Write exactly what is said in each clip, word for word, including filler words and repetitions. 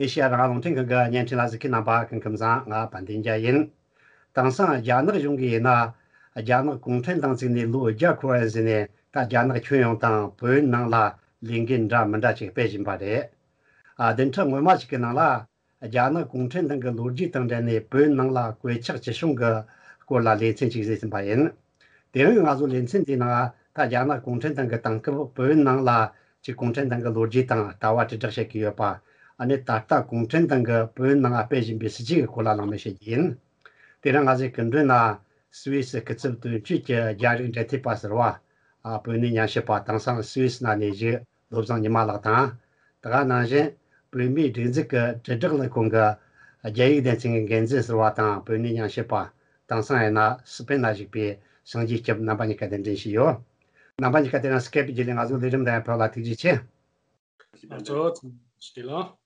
ཨེ་ཤེ་ཡ་རང་དབང་རླུང་འཕྲིན་ཁང་གི་བརྙན་འཕྲིན་ལ་གཟིགས་མཁན་རྣམ་པ་སྐུ་ཁམས་བཟང་། ང་དཔལ་ལྡན་རྒྱལ་ཡིན། དེང་སང་རྒྱ་ནག་གཞུང་གིས་ཡིན་ན། རྒྱ་ནག་གུང་ཁྲན་ཏང་བཙུགས་ནས་ལོ་བརྒྱ་འཁོར་བ་ཟིན་ནས། ད་རྒྱ་ནག་ཁྱོན་ཡོངས་དང་བོད་ནང་ལ་ལས་འགུལ་འདྲ་མི་འདྲ་ཅིག་སྤེལ་བཞིན་པ་རེད། ཨ། བདུན་ཕྲག་སྔོན་མ་ཞིག་གི་ནང་ལ། རྒྱ་ནག་གུང་ཁྲན་ཏང་གི་ལོ་རྒྱུས་དང་འབྲེལ་ནས་བོད་ནང་ལ་གོད་ཆག་ཅི་བྱུང་གི་སྐོར་ལ་ལེ་ཚན་ཅིག་བཟོས་ཟིན་པ་ཡིན། དེ་རིང་ང་ཚོ་ལེ་ཚན་འདིའི་ནང་ད་རྒྱ་ནག་གུང་ཁྲན་ཏང་གི་དེང་སྐབས་བོད་ནང་ལ་ཅིག་གུང་ཁྲན་ཏང་གི་ལོ་རྒྱུས་དང་ལྟ་བ་དྲིལ་བསྒྲགས་བྱེད་ཀྱི་ཡོད་པ། ཨ་ནི་ད་ལྟ་གུང་ཁྲན་ཏང་གི་བོད་ནང་སྤེལ་བཞིན་པའི་སྲིད་བྱུས་ཀྱི་སྐོར་ལ་གླེང་མོལ་བྱེད་རྒྱུ་ཡིན། དེ་རིང་ང་ཚོའི་སྐུ་མགྲོན་ན་སུད་སི་སྐུ་ཚབ་དོན་གཅོད་ཀྱི་རྒྱ་རིགས་འབྲེལ་མཐུད་པ་ཟུར་པ། ཨ། བོད་གནས་ཉམས་ཞིབ་པ་དེང་སང་སུད་སི་ནང་ནས་བཞུགས་བློ་བཟང་ཉི་མ་ལགས་དང་། དེ་ག་ནང་བཞིན་བོད་མིའི་སྒྲིག་འཛུགས་ཀྱི་དྲིལ་བསྒྲགས་ལས་ཁུངས་ཀྱི་རྒྱ་ཡིག་སྡེ་ཚན་གྱི་འགན་འཛིན་ཟུར་པ་དང་བོད་གནས་ཉམས་ཞིབ་པ་དེང་སང་ཡིན་ན་སི་པེན་ལ་བཞུགས་པའི་སངས་རྒྱས་སྐྱབས། རྣམ་པ་གཉིས་ཀ་གདན་འདྲེན་ཞུས་ཡོད། རྣམ་པ་གཉིས་ཀ་དེ་རིང་སྐེབ་བརྒྱུད་ལས་ང་ཚོའི་ལས་རིམ་དང་ཕེབས་ལ་ཐུགས་རྗེ་ཆེ། ང་ཚོ་ཐུགས་རྗེ་ཆེ་ལགས།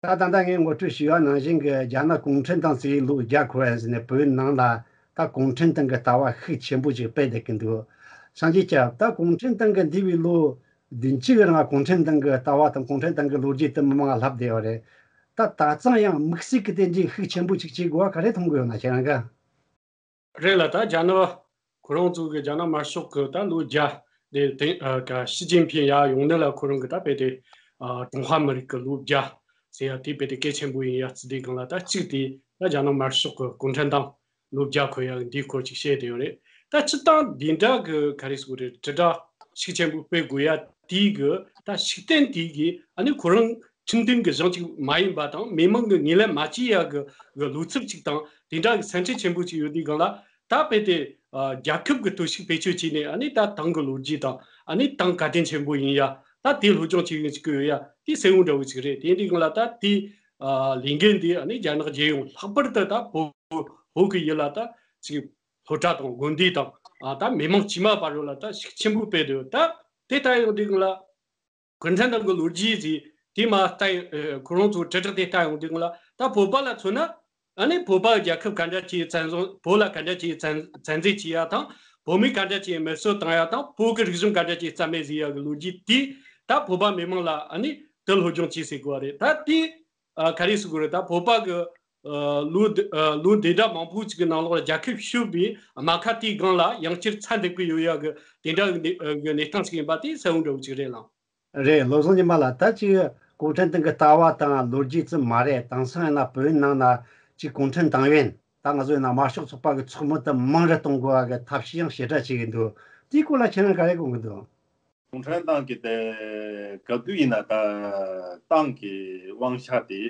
ད་ད་ལྟ་ངས་ངོ་སྤྲོད་ཞུས་པ་ནང་བཞིན་གྱི་རྒྱ་ནག་གུང་ཁྲན་ཏང་བཙུགས་ལོ་བརྒྱ་འཁོར་བ་ཟིན་ནས་བོད་ནང་ལ་ད་གུང་ཁྲན་ཏང་གི་ལྟ་བ་ཤུགས་ཆེན་པོ་ཅིག་སྤེལ་བསྡད་ཀྱི་འདུག། སངས་རྒྱས་སྐྱབས། ད་གུང་ཁྲན་ཏང་གི་འདས་པའི་ལོ་བདུན་ཅུ་གི་རིང་གུང་ཁྲན་ཏང་གི་ལྟ་བ་དང་གུང་ཁྲན་ཏང་གི་ལོ་རྒྱུས་དེ་མི་མང་ལ་ལྷབ་བསྡད་ཡོད་རེད། ད་ད་ཙང་ཡང་དམིགས་བསལ་གྱི་དེ་འདྲའི་ཤུགས་ཆེན་པོ་ཅིག་བྱེད་དགོས་པ་ག་རེ་མཐོང་གི་ཡོད་ན། ཁྱེད་རང་གི། རེད་ལ། ད་རྒྱ་ནག་ཁོ་རང་ཚོ་གི་རྒྱ་ནག་དམར་ཤོག་གི་ད་ལོ་བརྒྱ་དེ་དེ་ཨ་ག་ཞི་ཅིན་ཕིང་ཡར་ཡོང་ནི་ལ་ཁོ་རང་གི་ད་དཔེ་དེ་ཨ་ཀྲུང་ཧྭ་མི་རིགས་ཀྱི་ལོ་བརྒྱ་ཟེར་ཡ་དེ་དཔེ་དེ་གལ་ཆེན་པོ་ཡིན་ཡ་ཚིག་དེ་སྒང་ལ། ད་གཅིག་དེ་ད་རྒྱ་ནག་དམར་ཤོག་གི་གུང་ཁྲན་ཏང་ལོ་བརྒྱ་འཁོར་ཡ་འདིའི་སྐོར་ཅིག་བཤད་དེ་ཡོད་རེད། ད་སྤྱིར་བཏང་འདི་འདྲ་གི་ག་རེ་ཟེར་དགོས་རེད། དྲིལ་བསྒྲགས་ཤུགས་ཆེན་པོ་སྤེལ་དགོས་ཡ་དེའི་གི་ད་ཤུགས་བསྟན་དེའི་གི་ཨ་ནི་ཁོ་རང་ཁྲིམས་མཐུན་གྱི་གཞུང་ཅིག་མ་ཡིན་པ་དང་མི་མང་གི་ངོས་ལེན་མ་བྱེད་ཡ་གི་གི་ལོ་ཚབ་ཅིག་དང་དེ་འདྲ་གི་སེམས་ཁྲལ་ཆེན་པོ་ཅིག་ཡོད་དུས་སྒང་ལ། ད་དཔེ་དེ་ཨ་རྒྱལ་ཁབ་ཀྱི་སྟོབས་ཤུགས་བེད་སྤྱོད་བྱས་ནས་ཨ་ནི་ད་ཏང་གི་ལོ་རྒྱུས་དང་ཨ་ནི་ཏང་ག་དེ་ཆེན་པོ་ཡིན་ཡ། ད་དེ་སློབ་སྦྱོང་བྱེད་ཡུན་ཅིག་གི་ཡོད་ཡ་དེ་གསལ་བོ་འདྲ་བོ་ཅིག་རེད། དེ་འདྲའི་སྒང་ལ་ད་དེ་ཨ་ལས་འགན་དེ་ཨ་ནི་རྒྱ་ནག་རྒྱལ་ཡོངས་ལྷག་པར་དུ་ད་བོད་བོད་ཀྱི་ཡུལ་ལ་ད་ཅིག་སློབ་གྲྭ་དང་དགོན་སྡེ་དང་ཨ་ད་མི་མང་དཀྱུས་མ་བར་ལ་ད་ཤུགས་ཆེན་པོ་སྤེལ་འདུག། ད་དེ་ལྟ་ཡོང་དུས་སྒང་ལ། གུང་ཁྲན་ཏང་གི་ལོ་རྒྱུས་ཟེར་དེ་མ་ལྟ་ཡོང་། ཨ་ཁོ་རང་ཚོ་དྲིལ་བསྒྲགས་དེ་ལྟ་ཡོང་དུས་སྒང་ལ། ད་བོད་པ་ལ་མཚོན་ན་ཨ་ནི་བོད་པ་རྒྱལ་ཁབ་ག་འདྲ་ཅིག་བཙན་བཟུང་། བོད་ལ་ག་འདྲ་ཅིག་བཙན་བཙན་འཛུལ་བྱས་ཡ་དང་། བོད་མི་ག་འདྲ་ཅིག་མི་གསོད་བཏང་ཡ་དང་། བོད་ཀྱི་རིག་གཞུང་ག་འདྲ་ཅིག་རྩ་མེད་བཟོས་ཡ་གི་ལོ་རྒྱུས་དེ་ད་བོད་པ་མི་མང་ལ་ཨ་ནི་དེ་སློབ་སྦྱོང་བྱེད་ཟེར་དགོས་པ་རེད། ད་དེ་ཨ་ག་རེ་ཟེར་དགོས་རེད། ད་བོད་པ་གི་ཨ་ལོ་དེ་ཨ་ལོ་དེ་འདྲ་མང་པོ་ཅིག་གི་ནང་ལོགས་ལ་རྒྱལ་ཁབ་ཤོར་བའི་རྨ་ཁ་དེའི་སྒང་ལ་ཡང་བསྐྱར་ཚ་འདེབས་ཀྱི་ཡོད་ཡ་གི་དེ་འདྲ་གི་གནས་ཨ་གི་གནས་སྟངས་ཤིག་ཡིན་པ་དེ་གསལ་བོ་འདྲ་བོ་ཅིག་རེད་ལགས། རེད། བློ་བཟང་ཉི་མ་ལགས། ད་ཅིག་གུང་ཁྲན་ཏང་གི་ལྟ་བ་དང་ལོ་རྒྱུས་ཙམ་མ་རེད། དེང་སང་ཡིན་ན་བོད་ནང་ན་ཅིག་གུང་ཁྲན་ཏང་ཡོན། ད་ང་ཚོ་ཡིན་ན་དམར་ཤོག་ཚོགས་པ་གི་ཚོགས་མི་དེ་མང་རུ་གཏོང་དགོས་པ་གི་ཐབས་ཤེས་ཡང་ཞེ་དྲག་བྱེད་ཀྱི་འདུག། དེའི་སྐོར་ལ་ཁྱེད་རང་ག་རེ་དགོངས་ཀྱི་འདུག། གུང་ཁྲན་ཏང་གི་དེ་ག་དུས་ཡིན་ན་ད་ཏང་གི་དབང་ཆ་དེ་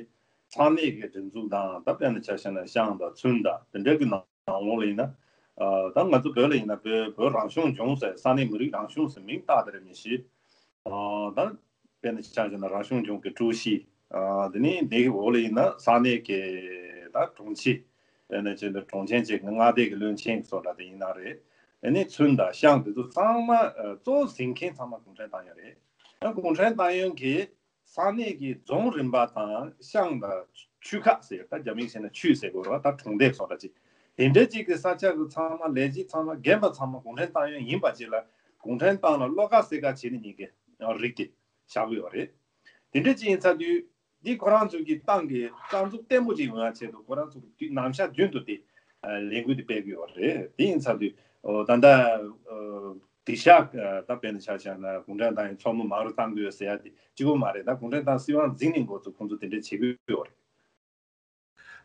ས་གནས་ཀྱི་སྒྲིག་འཛུགས་དང་། ད་དཔེར་ན་ཆ་བཞག་ན་ཤང་དང་ཚུན་དང་དེ་འདྲ་གི་ནང་ནང་ལོགས་ལ་ཡིན་ན། ཨ་ད་ང་ཚོ་བོད་ལ་ཡིན་ན་བོད་བོད་རང་སྐྱོང་ལྗོངས་ཟེར། ས་གནས་མི་རིགས་རང་སྐྱོང་ཟེར་མིང་བཏགས་དེ་རེད་མི་ཤེས། ཨ་ད་དཔེར་ན་ཆ་བཞག་ན་རང་སྐྱོང་ལྗོངས་ཀྱི་ཀྲུའུ་ཞི། ཨ་དེ་ནས་དེའི་འོག་ལ་ཡིན་ན་ས་གནས་ཀྱི་ད་དྲུང་ཆེ། དཔེར་ན་ཆ་བཞག་ན་དྲུང་ཆེ་བཅས་ཀྱི་མངའ་སྡེ་གི་བློན་ཆེན་སོགས་འདྲ་དེ་ཡིན་ན་རེད། དེ་ནས་ཚུན་དང་ཤང་དེ་ཚོ་ཚང་མ་ཨ་གཙོ་བོ་འཛིན་མཁན་ཚང་མ་གུང་ཁྲན་ཏང་ཡོན་རེད། ཡང་གུང་ཁྲན་ཏང་ཡོན་གྱིས་ས་གནས་ཀྱི་རྫོང་རིམ་པ་དང་ཤང་དང་ཆུས་ཁག་ཟེར། ད་རྒྱ་མིང་བྱས་ན་ཆུས་ཟེར་དགོས་རེད་པ། ད་གྲོང་རྡལ་སོགས་འདྲ་ཅིག་དེ་འདྲ་ཅིག་གི་ས་ཆ་གི་ཚང་མ་ལས་བྱེད་ཚང་མ་རྒན་པ་ཚང་མ་གུང་ཁྲན་ཏང་ཡོན་ཡིན་པ་ཅིག་ལ་གུང་ཁྲན་ཏང་ལ་བློ་དགའ་སེམས་དགའ་བྱས་ནས་ཉིན་གྱི་རིགས་དེ་བཞག་གི་ཡོད་རེད། དེ་འདྲ་ཅིག་ཡིན་ཚར་དུས་འདི་ཁོ་རང་ཚོ་གི་ཏང་གི་རྩ་འཛུགས་བརྟན་པོ་ཅིག་ཡོང་ཡ་ཆེད་དུ་ཁོ་རང་ཚོ་གི་ནམ་ཞག་རྒྱུན་དུ་དེ་ལས་འགུལ་དེ་སྤེལ་གི་ཡོད་རེད། དེ་ཡིན་ཚར་དུས་ཨོ་ད་ལྟ་ཨོ། དེ་ཤག་ད་དཔེར་ན་ཆ་བཞག་ན་གུང་ཁྲན་ཏང་ཡོན་ཚོགས་མི་མང་རུ་གཏང་དགོས་ཟེར་ཡ་དེ་གཅིག་པོ་མ་རེད། ད་གུང་ཁྲན་ཏང་སྲིད་དབང་འཛིན་ནས་འགོ་ཚུགས་ཁོང་ཚོ་དེ་འདྲ་བྱེད་དགོས་ཡོད་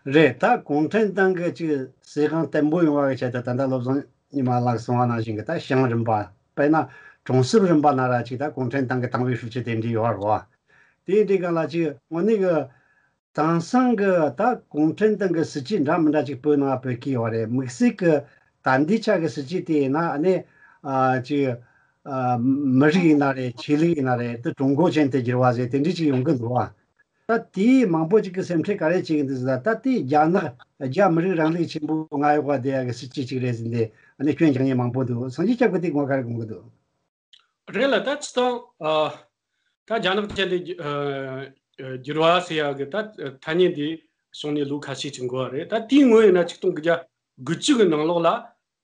རེད། རེད། ད་གུང་ཁྲན་ཏང་གི་ཅིག་སྲིད་དབང་བརྟན་པོ་ཡོང་བ་གི་ཆེད་དུ་ད་ལྟ་བློ་བཟང་ཉི་མ་ལགས་གསུངས་པ་ནང་བཞིན་གི་ད་ཤང་རིམ་པ། དཔེར་ན་གྲོང་གསེབ་རིམ་པ་ན་ར་ཅིག་ད་གུང་ཁྲན་ཏང་གི་ཏང་ཨུའི་ཧྲུའུ་ཅི་དེ་འདྲ་ཡོད་རེད་བ། དེ་འདྲའི་སྒང་ལ་ཅིག་དངོས་གནས་གི་དེང་སང་གི་ད་གུང་ཁྲན་ཏང་གི་སྲིད་བྱུས་འདྲ་མི་འདྲ་ཅིག་བོད་ནང་སྤེལ་གྱི་ཡོད་རེད། དམིགས་བསལ་གྱི་ད་འདི་ཆ་གི་སྲིད་བྱུས་དེ་ཡིན་ན་ཨ་ནི་ཨ་ཅིག་ཨ་མི་རིགས་ཡིན་ན་རེད། ཆོས་ལུགས་ཡིན་ན་རེད། དེ་ཀྲུང་གོ་ཅན་དུ་བསྒྱུར་བ་ཟེར་དེ་འདྲ་ཅིག་ཡོང་གི་འདུག་བ། ད་དེའི་མང་པོ་ཅིག་གི་སེམས་ཁྲལ་ག་རེ་བྱེད་ཀྱི་འདུག་ཟེར་ན། ད་དེ་རྒྱ་ནག་རྒྱ་མི་རིགས་རང་ལུགས་ཆེན་པོ་ང་ཡོད་པ་དེ་ཡ་གི་སྲིད་བྱུས་ཅིག་རེད་ཟེར་ནས་ཨ་ནི་སྐྱོན་རྒྱག་མཁན་མང་པོ་འདུག། སངས་རྒྱས་སྐྱབས་ཀྱིས་དེ་ངོ་ག་རེ་དགོངས་ཀྱི་འདུག། རེད་ལ། ད་སྤྱིར་བཏང་ཨ་ད་རྒྱ་ནག་ཅན་དུ་ཨ་ཨ་བསྒྱུར་བ་ཟེར་ཡ་གི་ད་ཐ་སྙད་འདི་བྱུང་ནས་ལོ་ཁ་ཤས་ཅིག་འགོར་བ་རེད། ད་དེའི་སྔོན་ཡིན་ན་ཆིག་སྟོང་དགུ་བརྒྱ་དགུ་བཅུ་གི་ནང་ལོགས་ལ་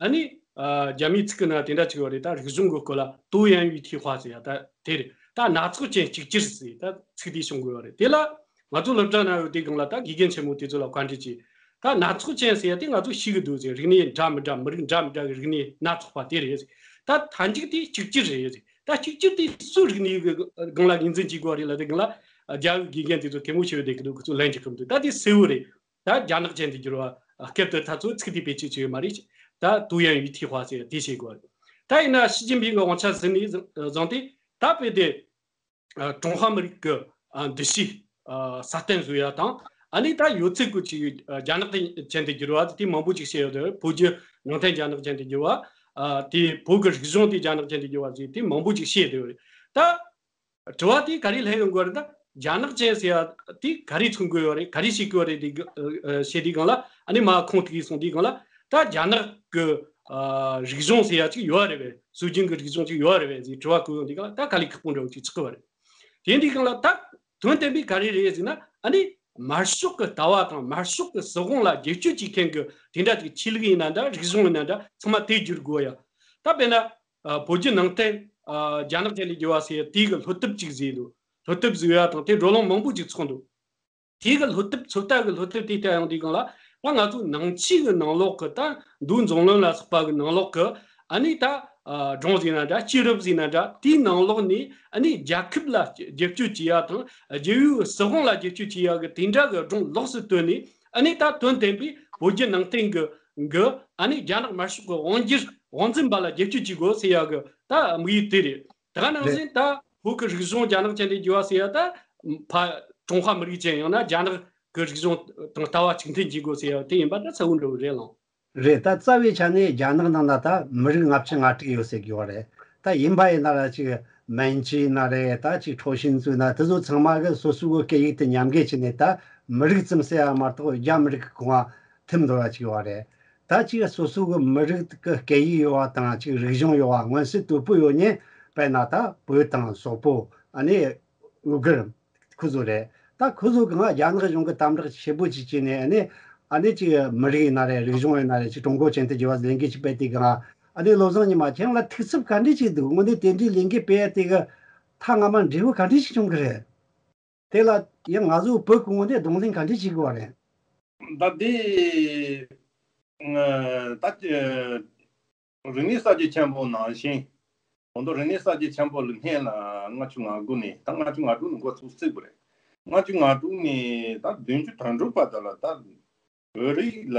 ཨ་ནི་ཨ་རྒྱ་མིའི་ཚིག་གི་ནང་དེ་འདྲ་ཅིག་ཡོད་རེད། ད་རིག་གཞུང་གི་སྐོར་ལ་ཏོ་ཡན་ཡུའི་ཐི་ཧྭ་ཟེར་ཡ་ད་དེ་རེད། ད་སྣ་ཚོགས་ཅན་གཅིག་གྱུར་ཟེར་ད་ཚིག་དེ་བྱུང་དགོས་པ་རེད། དེ་ལ་ ང་ཚོ་སློབ་གྲྭ་ན་ཡོད་དུས་སྒང་ལ་ད་དགེ་རྒན་ཆེན་མོ་དེ་ཚོ་ལ་བཀའ་འདྲི་བྱས། ད་སྣ་ཚོགས་ཅན་ཟེར་ཡ་དེ་ང་ཚོ་ཤེས་གི་འདུག་ཟེར། རིག་གནས་འདྲ་མི་འདྲ་མི་རིགས་འདྲ་མི་འདྲ་གི་རིག་གནས་སྣ་ཚོགས་པ་དེ་རེད་ཟེར། ད་མཐའ་མཇུག་དེ་གཅིག་གྱུར་རེད་ཟེར། ད་གཅིག་གྱུར་དེ་སུ་རིག་གནས་གི་སྒང་ལ་ངོས་འཛིན་བྱེད་དགོས་པ་རེད་ལབ་དུས་སྒང་ལ། རྒྱ་གི་དགེ་རྒན་དེ་ཚོ་གད་མོ་ཤོར་བསྡད་གི་འདུག་ཁོ་ཚོ་ལན་རྒྱག་གི་མི་འདུག་ད་དེ་གསལ་བོ་རེད། ད་རྒྱ་ནག་ཅན་དུ་འགྱུར་བ། སྐབས་དེར་ད་ཚོ་ཚིག་དེ་བེད་སྤྱོད་བྱེད་ཡོད་མ་རེད། ད་ཏུའུ་ཡན་ཡུས་ཐི་ཧྭ་ཟེར་དེ་བྱེད་དགོས། ད་ཡིན་ན་ཞི་ཅིན་ཕིང་གི་དབང་ཆ་ཟིན་ནས་བཟུང་སྟེ། ད་དཔེ་དེ་ཀྲུང་ཧྭ་མི་རིགས་ཀྱི་འདུ་ཤེས་སྲ་བརྟན་བཟོ་ཡ་དང་། ཨ་ནི་ད་ཡོད་ཚད་ཀྱི་ཅིག་རྒྱ་ནག་ཅན་དུ་འགྱུར་བ་དེ་མང་པོ་ཅིག་བཤད་ཡོད་དེ། བོད་བརྒྱུད་ནང་བསྟན་རྒྱ་ནག་ཅན་དུ་འགྱུར་བ། དེ་བོད་ཀྱི་རིག་གཞུང་དེ་རྒྱ་ནག་ཅན་དུ་འགྱུར་བ་ཟེར་དེ་མང་པོ་ཅིག་བཤད་ཡོད་རེད། ད་དྲི་བ་དེ་ག་རེ་སླེབས་ཡོང་གི་ཡོད་རེད། ད་རྒྱ་ནག་ཅན་ཟེར་ཡ་དེ་ག་རེ་མཚོན་གི་ཡོད་རེད། ག་རེ་བྱེད་ཀྱི་ཡོད་རེད། དེ་གི་ཨ་ཨ་བཤད་དུས་སྒང་ལ། ཨ་ནི་མ་ཁུངས་གཏུགས་སོང་དུས་སྒང་ལ། ད་རྒྱ་ནག་གི་ཨ་རིག་གཞུང་ཟེར་ཡ་ཅིག་ཡོད་རེད་པས། སྲོལ་རྒྱུན་གྱི་རིག་གཞུང་ཅིག་ཡོད་རེད་པས་ཟེར་དྲི་བ་བཀོད་ཡོང་དུས་སྒང་ལ། ད་དཀའ་ལས་ཁག་པོ་འདྲ་བོ་ཅིག་ཆགས་ཀྱི་ཡོད་རེད། དེ་དུས་སྒང་ལ་ད་དོན་དམ་པའི་ག་རེ་རེད་ཟེར་ན། ཨ་ནི་དམར་ཤོག་གི་ལྟ་བ་དང་དམར་ཤོག་གི་སྲིད་དབང་ལ་རྒྱབ་སྐྱོར་བྱེད་མཁན་གྱི་དེ་འདྲ་ཅིག་ཆོས་ལུགས་ཡིན་ན་འདྲ། རིག་གཞུང་ཡིན་ན་འདྲ། ཚང་མ་དེ་བསྒྱུར་དགོས་ཡ། ད་དཔེར་ན། ཨ་བོད་བརྒྱུད་ནང་བསྟན་ཨ་རྒྱ་ནག་ཅན་ལ་བསྒྱུར་བ་ཟེར་ཡ་དེ་གི་སློབ་དེབ་ཅིག་བཟོས་འདུག་སློབ་དེབ་བཟོས་ཡ་དང་དེ་བགྲོ་གླེང་མང་པོ་ཅིག་ཚོགས་འདུག་དེ་གི་སློབ་དེབ་ཚོད་ལྟ་གི་སློབ་དེབ་དེ་ལྟ་ཡོང་དུས་སྒང་ལ། ད་ང་ཚོ་ནང་ཆོས་གི་ནང་ལོགས་གི། ད་འདུལ་འཛོམས་གླིང་ལ་སོགས་པ་གི་ནང་ལོགས་གི། ཨ་ནི་ད་ཨ་སྒྲུང་ཟེར་ན་འདྲ། སྐྱེས་རབས་ཟེར་ན་འདྲ། དེའི་ནང་ལོགས་ནས་ཨ་ནི་རྒྱལ་ཁབ་ལ་རྒྱབ་སྐྱོར་བྱེད་ཡ་དང་། རྒྱལ་ཡུལ་སྲིད་དབང་ལ་རྒྱབ་སྐྱོར་བྱེད་ཡ་གི་དེ་འདྲ་གི་སྒྲུང་ལོགས་སུ་བཏོན་ནས། ཨ་ནི་ད་དོན་དམ་པའི་བོད་བརྒྱུད་ནང་བསྟན་གི་གི། ཨ་ནི་རྒྱ་ནག་དམར་ཤོག་གི་དབང་སྒྱུར་དབང་འཛིན་པ་ལ་རྒྱབ་སྐྱོར་བྱེད་དགོས་ཟེར་ཡ་གི་ད་དམིགས་ཡུལ་དེ་རེད། དེ་ག་ནང་བཞིན་ད་བོད་ཀྱི་རིག་གཞུང་རྒྱ་ནག་ཅན་དུ་བསྒྱུར་བ་ཟེར་ཡ། ད་ཕ་ཀྲུང་ཧྭ་མི་རིགས་ཅན་ཡང་ན་རྒྱ་ནག་གི་རིག་གཞུང་དང་ལྟ་བ་གཅིག་མཐུན་བྱེད་དགོས་ཟེར་ཡ་དེ་ཡིན་པ་ད་གསལ་བོ་འདྲ་བོ་རེད་ལགས། རེད། ད་རྩ་བའི་ཆ་ནས་རྒྱ་ནག་ནང་ན་ད་མི་རིགས་ལྔ་བཅུ་ང་དྲུག་ཡོད་ཟེར་གྱི་ཡོད་རེད། ད་ཡིན་པ་ཡིན་ན་ར་ཅིག་མན་ཇུ་ཡིན་ན་རེད། ད་ཅིག་ཁྲའོ་ཞན་ཙུའུ་ན། དེ་ཚོ་ཚང་མ་གི་སོ་སོ་གི་སྐད་ཡིག་དེ་ཉམས་རྒུད་བྱས་ནས། ད་མི་རིགས་ཙམ་ཟེར་ཡ་མ་གཏོགས་རྒྱ་མི་རིགས་ཀྱི་གོང་ང་ཐིམ་འགྲོ་བ་ཅིག་ཡོད་རེད། ད་ཅིག་སོ་སོ་གི་མི་རིགས་ཀྱི་སྐད་ཡིག་ཡོད་པ་དང་། ཅིག་རིག་གཞུང་ཡོད་པ། མངོན་གསལ་དོད་པོ་ཡོད་མཁན། དཔེར་ན་ད་བོད་དང་སོག་པོ། ཨ་ནི་ཨུ་གུར། ཁོ་ཚོ་རེད། ད་ཁོ་ཚོ་གང་རྒྱ་ནག་གཞུང་གི་དམ་དྲག་ཆེ་པོ་ཅིག་བྱས་ནས། ཨ་ནི་ཨ་ནི་ཅིག་མི་རིགས་ཡིན་ན་རེད། རིག་གཞུང་ཡིན་ན་རེད། ཅིག་ཀྲུང་གོ་ཅན་དུ་བསྒྱུར་བ་ལས་འགུལ་ཅིག་སྤེལ་དུས་སྒང་། ཨ་ནི་བློ་བཟང་ཉི་མ། ཁྱེད་རང་ལ་ཐུགས་འཚབ་ག་འདྲ་ཅིག་འདུག་དངོས་གནས་དེ་འདྲའི་ལས་འགུལ་སྤེལ་ཡ་དེ་གི་མཐའ་མ་འབྲས་བུ་ག་འདྲ་ཞིག་འབྱུང་གི་རེད། དེ་ལ་ཡང་ང་ཚོ་བོད་ཀྱི་ངོས་ནས་གདོང་ལེན་ག་འདྲ་བྱེད་དགོས་པ་རེད། ད་དེ་ད་རིག་གནས་གསར་བརྗེ་ཆེན་པོ་ནང་བཞིན། ད་དུང་རིག་གནས་གསར་བརྗེ་ཆེན་པོ་ལ་སྔོན་ལ་ལྔ་བཅུ་ང་དགུ་ནས། ད་ལྔ་བཅུ་ང་དྲུག་ནས་འགོ་ཚུགས་སྲིད་པ་རེད། ལྔ་བཅུ་ང་དྲུག་ནས་ད་བདུན་ཅུ་དོན་དྲུག་བར་དུ་ལ། ད་བོད་རིགས་ལ་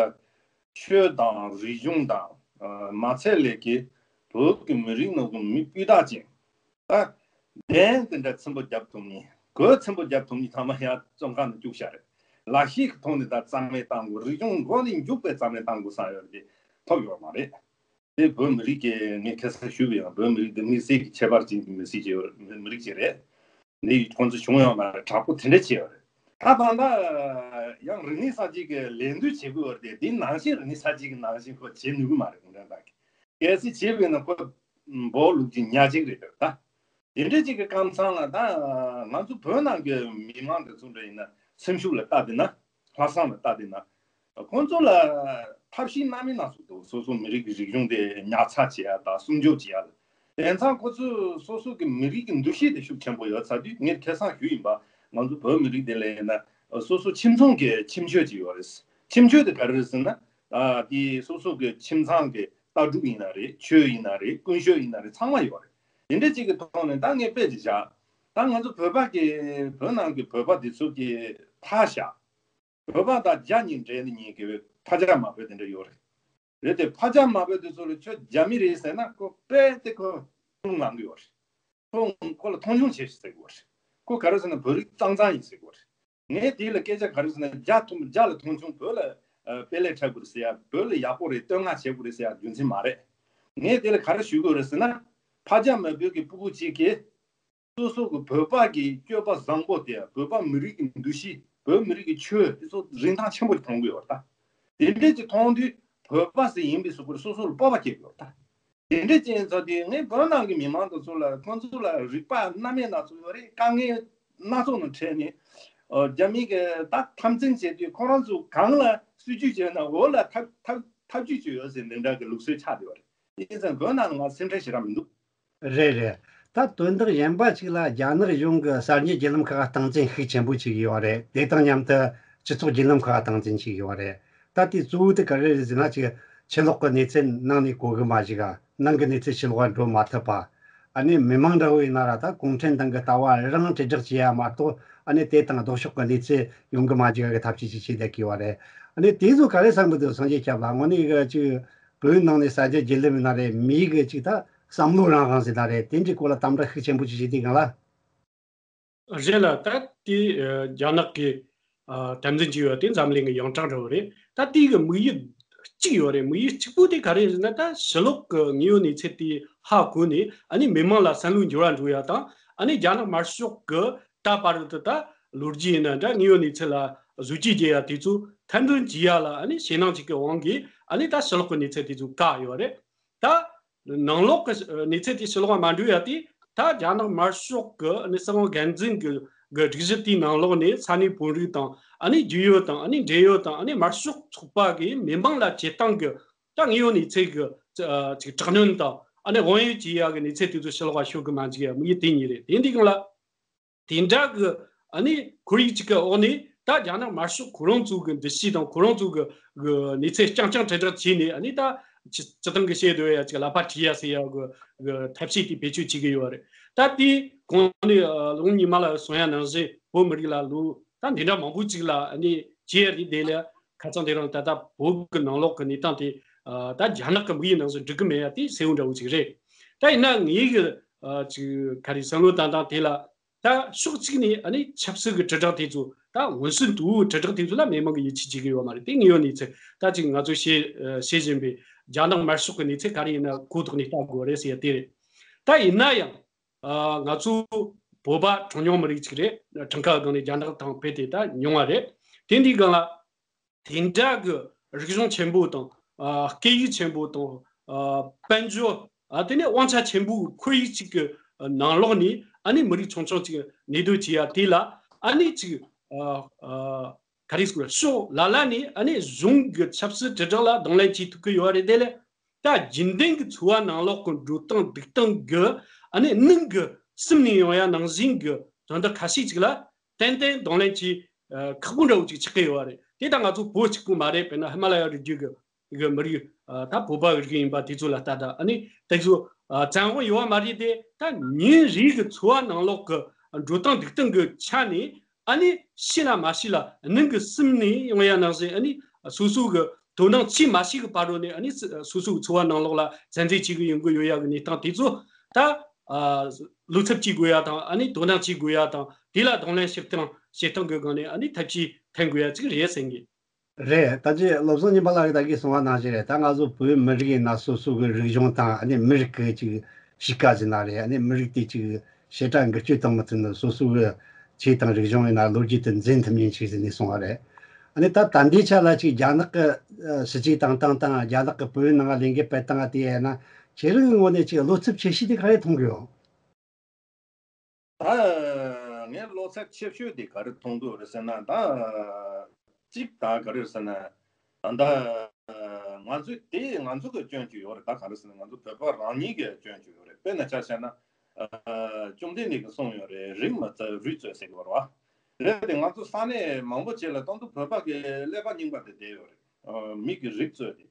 ཆོས་དང་རིག་གཞུང་དང་། ཨ་མ་ཚད་ལས་ཀྱི་བོད་ཀྱི་མི་རིགས་ནང་གི་མི་སྤུས་དག་ཅན། ད་གདན་དེ་འདྲ་ཚིམ་པོ་རྒྱབ་ཐུབ་མཁན། གོས་ཚིམ་པོ་རྒྱབ་ཐུབ་མཁན་ཚང་མ་ཡར་བཙོན་ཁང་ནང་བཅུག་བཞག་རེད། ལག་ཤེས་ཀྱི་ཐོག་ནས་ད་རྩ་མེད་བཏང་དགོས། རིག་གཞུང་མགོ་ནས་མཇུག་བར་རྩ་མེད་བཏང་དགོས་བསམ་ཡོད་རེད་དེ། ཐོབ་ཡོད་མ་རེད། དེ་བོད་མི་རིགས་ཀྱི། ངས་ཁ་སང་ཞུས་པ་ཡིན། བོད་མི་རིགས་དེ་དམིགས་བསལ་གྱི་ཁྱད་པར་ཅན་གྱི་མི་སྲིད་ཅིག་ཡོད། མི་མི་རིགས་ཅིག་རེད། འདི་ཁོང་ཚོ་བྱུང་ཡོད་མ་རེད། དྲག་པོ་དེ་འདྲ་བྱས་ཡོད་རེད། ད་ད་ལྟ་ཡང་རིག་གནས་གསར་བརྗེ་གི་ལས་འགུལ་བྱེད་དགོས་ཡོད་རེད་དེ། དེ་ནང་བཞིན་རིག་གནས་གསར་བརྗེ་གི་ནང་བཞིན་ཁོ་བྱེད་ནུས་ཀྱི་མ་རེད། གུང་ཁྲན་ཏང་གིས་གལ་སྲིད་བྱས་པ་ཡིན་ན་ཁོ་འབོ་ལུག་གི་ཉ་གཅིག་རེད་འདུག་ད་དེ་འདྲ་ཅིག་གི་སྐབས་མཚམས་ལ། ད་ང་ཚོ་བོད་ནང་གི་མི་མང་དེ་ཚོ་འདྲ་ཡིན་ན། སེམས་ཤུགས་ལ་ལྟ་བསྡད་ན། ལྷག་བསམ་ལ་ལྟ་བསྡད་ན། ཁོང་ཚོ་ལ་ཐབས་ཤེས་སྣ་མིན་སྣ་ཚོགས་འདུག་སོ་སོ་མི་རིགས་ཀྱི་རིག་གཞུང་དེ་ཉར་ཚགས་བྱེད་ཡ་དང་སྲུང་སྐྱོབ་བྱེད་ཡ་ལ། དེང་སང་ཁོ་ཚོས་སོ་སོ་གི་མི་རིགས་ཀྱི་འདུ་ཤེས་དེ་ཤུགས་ཆེན་པོ་ཡོད་ཚར་དུས། ངས་ཁ་སང་ཞུས་ཡིན་པ། ང་ཚོ་བོད་མི་རིགས་དེ་ལ་ཡིན་ན་སོ་སོ་ཁྱིམ་ཚང་གི་ཁྱིམ་མཆོད་ཅིག་ཡོད་རེད། ཁྱིམ་མཆོད་དེ་ག་རེ་རེད་ཟེར་ན། ཨ་དེ་སོ་སོ་གི་ཁྱིམ་ཚང་གི་ལྟ་གྲུབ་ཡིན་ན་རེད། ཆོས་ཡིན་ན་རེད། ཀུན་སྤྱོད་ཡིན་ན་རེད། ཚང་མ་ཡོད་རེད། དེ་འདྲ་ཅིག་གི་ཐོག་ནས་ད་ངས་དཔེ་ཅིག་བཞག་ད་ང་ཚོ་བོད་པ་གི། བོད་ནང་གི་བོད་པ་དེ་ཚོ་གི་ཕར་བཞག་བོད་པ་དང་རྒྱ་གཉིས་འདྲེས་ནས་ཉན་གི་ཕ་ཇག་མ་བོད་དེ་འདྲ་ཡོད་རེད། རེད་དེ། ཕ་ཇག་མ་བོད་དེ་ཚོ་ལ་ཁྱོད་རྒྱ་མི་རེད་ཟེར་ན་ཁོ་དཔེ་དེ་ཁོ་རླུང་ལངས་གི་ཡོད་རེད། ཁོ་ཁོ་ལ་མཐོང་ཆུང་བྱེད་ཟེར་གི་ཡོད་རེད། ཁོ་ག་རེ་ཟེར་ན་བོད་རིགས་གཙང་གཙང་ཡིན་ཟེར་གི་ཡོད་རེད། ངས་དེ་ལ་སྐད་ཆ་ག་རེ་ཟེར་ན། རྒྱ་མཐོང་རྒྱ་ལ་མཐོང་ཆུང་བོད་ལ་ཨ་དཔེ་ལེགས་འཁྲབ་དགོས་རེད་ཟེར་ཡ། བོད་ལ་ཡག་པོ་རེད། བསྟོད་བསྔགས་བྱེད་དགོས་རེད་ཟེར་ཡ་རྒྱུ་མཚན་མ་རེད། ངས་དེ་ལ་ག་རེ་ཞུ་དགོས་རེད་ཟེར་ན། ཕ་ཇག་མ་བོད་ཀྱི་ཕྲུ་གུ་གཅིག་གིས་སོ་སོ་གི་བོད་པ་གི་སྤྱོད་པ་བཟང་པོ་དེ། བོད་པ་མི་རིགས་ཀྱི་འདུ་ཤེས། བོད་མི་རིགས་ཀྱི་ཆོས་དེ་ཚོ་རིན་ཐང་ཆེན་པོ་ཞིག་མཐོང་གི་ཡོད་རེད་ད། དེ་འདྲས་ཅིག་མཐོང་དུས་བོད་པ་ཟེར་ཡིན་པའི་གཟུགས་པོར་སོ་སོ་ལ་སྤོབས་པ་སྐྱེ་གི་ཡོད་རེད་ད། དེ་འདྲས་ཅིག་ཡིན་ཙང་དེ་ངས་བོད་ནང་གི་མི་མང་དེ་ཚོ་ལ། ཁོང་ཚོ་ལ་རིག་པ་སྣ་མིན་སྣ་ཚོགས་ཡོད་རེད། དཀའ་ངལ་སྣ་ཚོགས་ནང་འཕྲད་ནས། ཨོ་རྒྱ་མི་གིས་ད་འཐབ་འཛིང་བྱེད་དུས་ཁོ་རང་ཚོ་གང་ལ་སྲིད་ཇུས་བྱས་ན་འོ་ལ་འཐབ་འཐབ་འཐབ་ཇུས་བྱས་ཡོད་ཟེར་འདི་འདྲ་གི་ལུགས་སྲོལ་ཆགས་བསྡད་པ་རེད། དེ་ཡིན་ཙང་བོད་ནང་ལ་ང་སེམས་ཁྲལ་ཞེ་དྲག་མི་འདུག་རེད་རེད། ད་དོན་དག་གཞན་པ་ཅིག་ལ་རྒྱ་ནག་གཞུང་གི་གསར་འགྱུར་བརྒྱུད་ལམ་ཁག་སྟངས་འཛིན་ཤུགས་ཆེན་པོ་བྱེད་ཀྱི་ཡོད་རེད། དེ་དང་མཉམ་དུ་སྤྱི་ཚོགས་བརྒྱུད་ལམ་ཁག་སྟངས་འཛིན་བྱེད་ཀྱི་ཡོད་རེད། ད་དེ་གཙོ་བོ་དེ་ག་རེ་རེད་ཟེར་ན། ཅིག་ཕྱི་ལོགས་ཀྱི་གནས་ཚུལ་ནང་ནས་གོ་གི་མ་བཞག་ག་ནང་གི་གནས་ཚུལ་ཕྱི་ལོགས་ལ་འགྲོ་མ་ཐུབ་པ། ཨ་ནི་མི་མང་འདྲ་བོ་ཡིན་ན་ར་ད་གུང་ཁྲན་ཏང་གི་ལྟ་བ་རང་དྲིལ་བསྒྲགས་བྱེད་ཡ་མ་གཏོགས། ཨ་ནི་དེ་དང་ལྡོག་ཕྱོགས་ཀྱི་གནས་ཚུལ་ཡོང་གི་མ་བཅུག་གི་ཐབས་ཤེས་ཅིག་བྱེད་བསྡད་ཀྱི་ཡོད་རེད། ཨ་ནི་དེ་ཚོ་ག་རེ་བསམ་གི་འདུག་སངས་རྒྱས་སྐྱབས་ལགས། དངོས་གནས་གི་ཅིག་བོད་ནང་ནས་གསར་འགྱུར་བརྒྱུད་ལམ་ཡིན་ན་རེད། མིའི་གི་ཅིག་ད་བསམ་བློ་རང་དབང་ཟེར་ན་རེད། དེ་འདྲའི་སྐོར་ལ་དམ་དྲག་ཤུགས་ཆེན་པོ་ཅིག་བྱེད་དུས་སྒང་ལ། རེད་ལ། ད་དེ་ཨ་རྒྱ་ནག་གི་ཨ་དམ་འཛིན་བྱས་ཡོད་དེ་འཛམ་གླིང་གི་ཡོངས་གྲགས་འདྲ་བོ་རེད། ད་དེའི་གི་དམིགས་ཡུལ་གཅིག་ཡོད་རེད། དམིགས་ཡུལ་གཅིག་པོ་དེ་ག་རེ་རེད་ཟེར་ན། ད་ཕྱི་ལོགས་གི་དངོས་ཡོད་གནས་ཚུལ་དེ་ཧ་གོ་ནས། ཨ་ནི་མི་མང་ལ་བསམ་བློའི་འགྱུར་བ་འགྲོ་ཡ་དང་། ཨ་ནི་རྒྱ་ནག་དམར་ཤོག་གི་ད་བར་དུ་ད་ལོ་རྒྱུས་ཡིན་ན་འདྲ། དངོས་ཡོད་གནས་ཚུལ་ལ་གཟོད་བཅོས་བྱེད་ཡ་དེ་ཚོ་ཐེར་འདོན་བྱེད་ཡ་ལ། ཨ་ནི་ཞེད་སྣང་ཅིག་གི་དབང་གིས། ཨ་ནི་ད་ཕྱི་ལོགས་གི་གནས་ཚུལ་དེ་ཚོ་བཀག་ཡོད་རེད། ད་ནང་ལོགས་ཀྱི་གནས་ཚུལ་དེ་ཕྱི་ལོགས་ལ་མ་འགྲོ་ཡ་དེ། ད་རྒྱ་ནག་དམར་ཤོག་གི་ཨ་ནི་སྲིད་དབང་སྒེར་འཛིན་གྱི་གི་སྒྲིག་གཞི་དེའི་ནང་ལོགས་ནས་ས་གནས་བོད་རིགས་དང་། ཨ་ནི་རྒྱུས་ཡོད་དང་། ཨ་ནི་འབྲེལ་ཡོད་དང་། ཨ་ནི་དམར་ཤོག་ཚོགས་པ་གིས་མི་མང་ལ་བྱེད་སྟངས་ཀྱི་ད་དངོས་ཡོད་གནས་ཚུལ་གྱི་ཨ་ཅིག་དྲག་གནོན་དང་། ཨ་ནི་དབང་ཡོད་བྱེད་ཡ་གི་གནས་ཚུལ་དེ་ཚོ་ཕྱི་ལོགས་ལ་ཤོད་གི་མ་འཇུག་ཡ་དམིགས་ཡུལ་དེ་གཉིས་རེད། དེ་འདི་སྒང་ལ། དེ་འདྲ་གི་ཨ་ནི་ཁོར་ཡུག་ཅིག་གི་འོག་ནས། ད་རྒྱ་ནག་དམར་ཤོག་ཁོ་རང་ཚོ་གི་འདུ་ཤེས་དང་། ཁོ་རང་ཚོ་གི་གི་གནས་ཚུལ་རྐྱང་རྐྱང་དྲིལ་བསྒྲགས་བྱས་ནས། ཨ་ནི་ད་སྤྱི་སྤྱི་བཏང་གི་བཤད་སྡོད་ཡ་ཅིག་ལག་པ་བྲིས་ཡ་ཟེར་ཡ་གི་གི་ཐབས་ཤེས་དེ་བེད་སྤྱོད་བྱེད་ཀྱི་ཡོད་རེད། ད་དེ་གོང་ནས་ཨ་ལུང་ཉི་མ་ལ་གསུང་ཡ་ནང་བཞིན། བོད་མི་རིགས་ལ་ལོ་ད་འདི་འདྲ་མང་པོ་ཅིག་ལ་ཨ་ནི་བྱས་རེད། དེ་ལ་ཁ་སང་དེ་རིང་ད་ལྟ་བོད་གི་ནང་ལོགས་གི་གནས་སྟངས་དེ་ཨ་ད་རྒྱ་ནག་གི་དམིགས་ཡུལ་ནང་བཞིན་འགྲིག་གི་མེད་ཡ་དེ་གསལ་བོ་འདྲ་བོ་ཅིག་རེད། ད་ཡིན་ན་ངའི་གི་ཨ་ཅིག་ག་རེ་བསམ་བློ་བཏང་སྟངས་དེ་ལ། ད་ཕྱོགས་གཅིག་ནས་ཨ་ནི་ཆབ་སྲིད་ཀྱི་དྲིལ་བསྒྲགས་དེ་ཚོ་ད་འོས་འདེམས་དུ་དྲིལ་བསྒྲགས་དེ་ཚོ་ལ་མི་མང་གིས་ཡིད་ཆེས་བྱེད་ཀྱི་ཡོད་མ་རེད། དེ་དངོས་ཡོད་གནས་ཚུལ། ད་ཅིག་ང་ཚོས་བཤད་ཨ་བཤད་བཞིན་པའི་རྒྱ་ནག་དམར་ཤོག་གི་གནས་ཚུལ་ག་རེ་ཡིན་ན་གོ་ཐོག་ནས་ལྟ་དགོས་རེད་ཟེར་ཡ་དེ་རེད། ད་ཡིན་ན་ཡང་ཨ་ང་ཚོ་བོད་པ་གྲངས་ཉུང་མི་རིགས་ཅིག་རེད། གྲངས་ཀ་སྒང་ནས་རྒྱ་ནག་དང་ཕལ་ཏེ་ད་ཉུང་བ་རེད། དེ་འདིའི་སྒང་ལ། དེ་འདྲ་གི་རིག་གཞུང་ཆེན་པོ་དང་། ཨ་སྐད་ཡིག་ཆེན་པོ་དང་། ཨ་དཔལ་འབྱོར། ཨ་དེ་ནས་དབང་ཆ་ཆེན་པོའི་ཁོར་ཡུག་ཅིག་གི་ནང་ལོགས་ནས། ཨ་ནི་མི་རིགས་ཆུང་ཆུང་ཅིག་གནས་སྡོད་བྱེད་ཡ་དེ་ལ། ཨ་ནི་ཅིག་ཨ་ཨ་ག་རེ་ཟེར་དགོས་རེད། ཕྱོགས་ལ་ལ་ནས་ཨ་ནི་གཞུང་གི་ཆབ་སྲིད་དྲིལ་བསྒྲགས་ལ་གདོང་ལེན་བྱེད་ཐུབ་ཀྱི་ཡོད་རེད། དེ་ལས་ད་རྒྱུན་ལྡན་གྱི་འཚོ་བ་ནང་ལོགས་ཀྱི་འགྲོ་སྟངས་འདུག་སྟངས་ཀྱི་ཨ་ནི་ནང་གི་སིམ་ནས་ཡོང་ཡ་ནང་བཞིན་གྱི་དོན་དག་ཁ་ཤས་ཅིག་ལ་ཏན་ཏན་གདོང་ལེན་བྱེད་ཨ་ཁག་པོ་འདྲ་བོ་ཅིག་ཆགས་ཀྱི་ཡོད་རེད། དེ་ད་ང་ཚོ་བོད་གཅིག་པུ་མ་རེད། དཔེར་ན་ཧི་མ་ལ་ཡ་རི་རྒྱུད་ཀྱི་གི་མི་རིགས། ཨ་ད་བོད་པ་གི་རིགས་ཡིན་པ་དེ་ཚོ་ལ་ལྟ་ད། ཨ་ནི་དེ་ཚོ་ཨ་བཙན་དབང་ཡོད་པ་མ་རེད་དེ། ད་ཉིན་རེ་གི་འཚོ་བ་ནང་ལོགས་ཀྱི་འགྲོ་སྟངས་འདུག་སྟངས་ཀྱི་ཆ་ནས། ཨ་ནི་ཤེས་ལ་མ་ཤེས་ལ་ནང་གི་སིམ་ནས་ཡོང་ཡ་ནང་བཞིན། ཨ་ནི་སོ་སོ་གི་དོ་སྣང་བྱས་མ་བྱས་གི་བར་རོ་ནས། ཨ་ནི་སོ་སོ་གི་འཚོ་བ་ནང་ལོགས་ལ་བཙན་འཛུལ་བྱེད་གི་ཡོང་གི་ཡོད་ཡ་གི་གནས་སྟངས་དེ་ཚོ་ད་ཨ་བློ་འཚབ་བྱེད་དགོས་ཡ་དང་། ཨ་ནི་དོ་སྣང་བྱེད་དགོས་ཡ་དང་། དེ་ལ་གདོང་ལེན་བྱེད་སྟངས་བྱེད་སྟངས་ཀྱི་སྒང་ནས་ཨ་ནི་ཐབས་ཤེས་འཐེན་དགོས་ཡ་ཅིག་རེད་བསམ་གི། རེད། ད་ཅི་བློ་བཟང་ཉི་མ་ལགས་ཀྱིས་ད་གིན་གསུངས་པ་ནང་བཞིན་རེད། ད་ང་ཚོ་བོད་མི་རིགས་ཡིན་ན་སོ་སོ་གི་རིག་གཞུང་དང་། ཨ་ནི་མི་རིགས་ཀྱི་ཅིག་གཤིས་ཀ་ཟེར་ན་རེད། ཨ་ནི་མི་རིགས་དེ་ཅིག་ཞེ་དྲག་འགུལ་སྐྱོད་བཏང་མི་ཐུབ་ན། སོ་སོ་གི་ཆོས་དང་རིག་གཞུང་ཡིན་ན་ལོ་རྒྱུས་དེ་འཛིན་ཐུབ་མཁན་ཅིག་ཟེར་ནས་གསུངས་པ་རེད། ཨ་ནི་ད་ད་ལྟའི་ཆ་ལ་ཅིག་རྒྱ་ནག་གི་ཨ་སྲིད་ཇུས་བཏང་སྟངས་དང་། རྒྱ་ནག་གི་བོད་ནང་ལ་ལས་འགུལ་སྤེལ་སྟངས་དེ་ཡིན་ན། ཁྱེད་རང་གི་ངོས་ནས་ཅིག་བློ་འཚབ་ཆེ་ཤོས་དེ་ག་རེ་མཐོང་གི་ཡོད། ད་ངས་བློ་འཚབ་ཆེ་ཤོས་དེ་ག་རེ་མཐོང་གི་ཡོད་རེད་ཟེར་ན། ད་གཅིག་ད་ག་རེ་རེད་ཟེར་ན། ད་ང་ཚོས་དེ་ང་ཚོ་གི་སྐྱོན་ཅིག་ཡོད་རེད། ད་ག་རེ་ཟེར་ན་ང་ཚོ་བོད་པ་རང་ཉིད་ཀྱི་སྐྱོན་ཅིག་ཡོད་རེད། དཔེར་ན་ཆ་བཞག་ན། ཨ་བཅོམ་ལྡན་འདས་ཀྱིས་གསུངས་ཡོད་རེད། རིགས་མ་རྩ་རུས་གཙོས་ཟེར་གི་ཡོད་རེད་བ། རེད་དེ། ང་ཚོ་ས་གནས་མང་པོ་ཅིག་ལ་ད་དུང་བོད་པ་གི་ཀླད་པ་རྙིང་པ་དེ་བསྡད་ཡོད་རེད། ཨ་མི་གི་རིགས་གཙོས་དེ།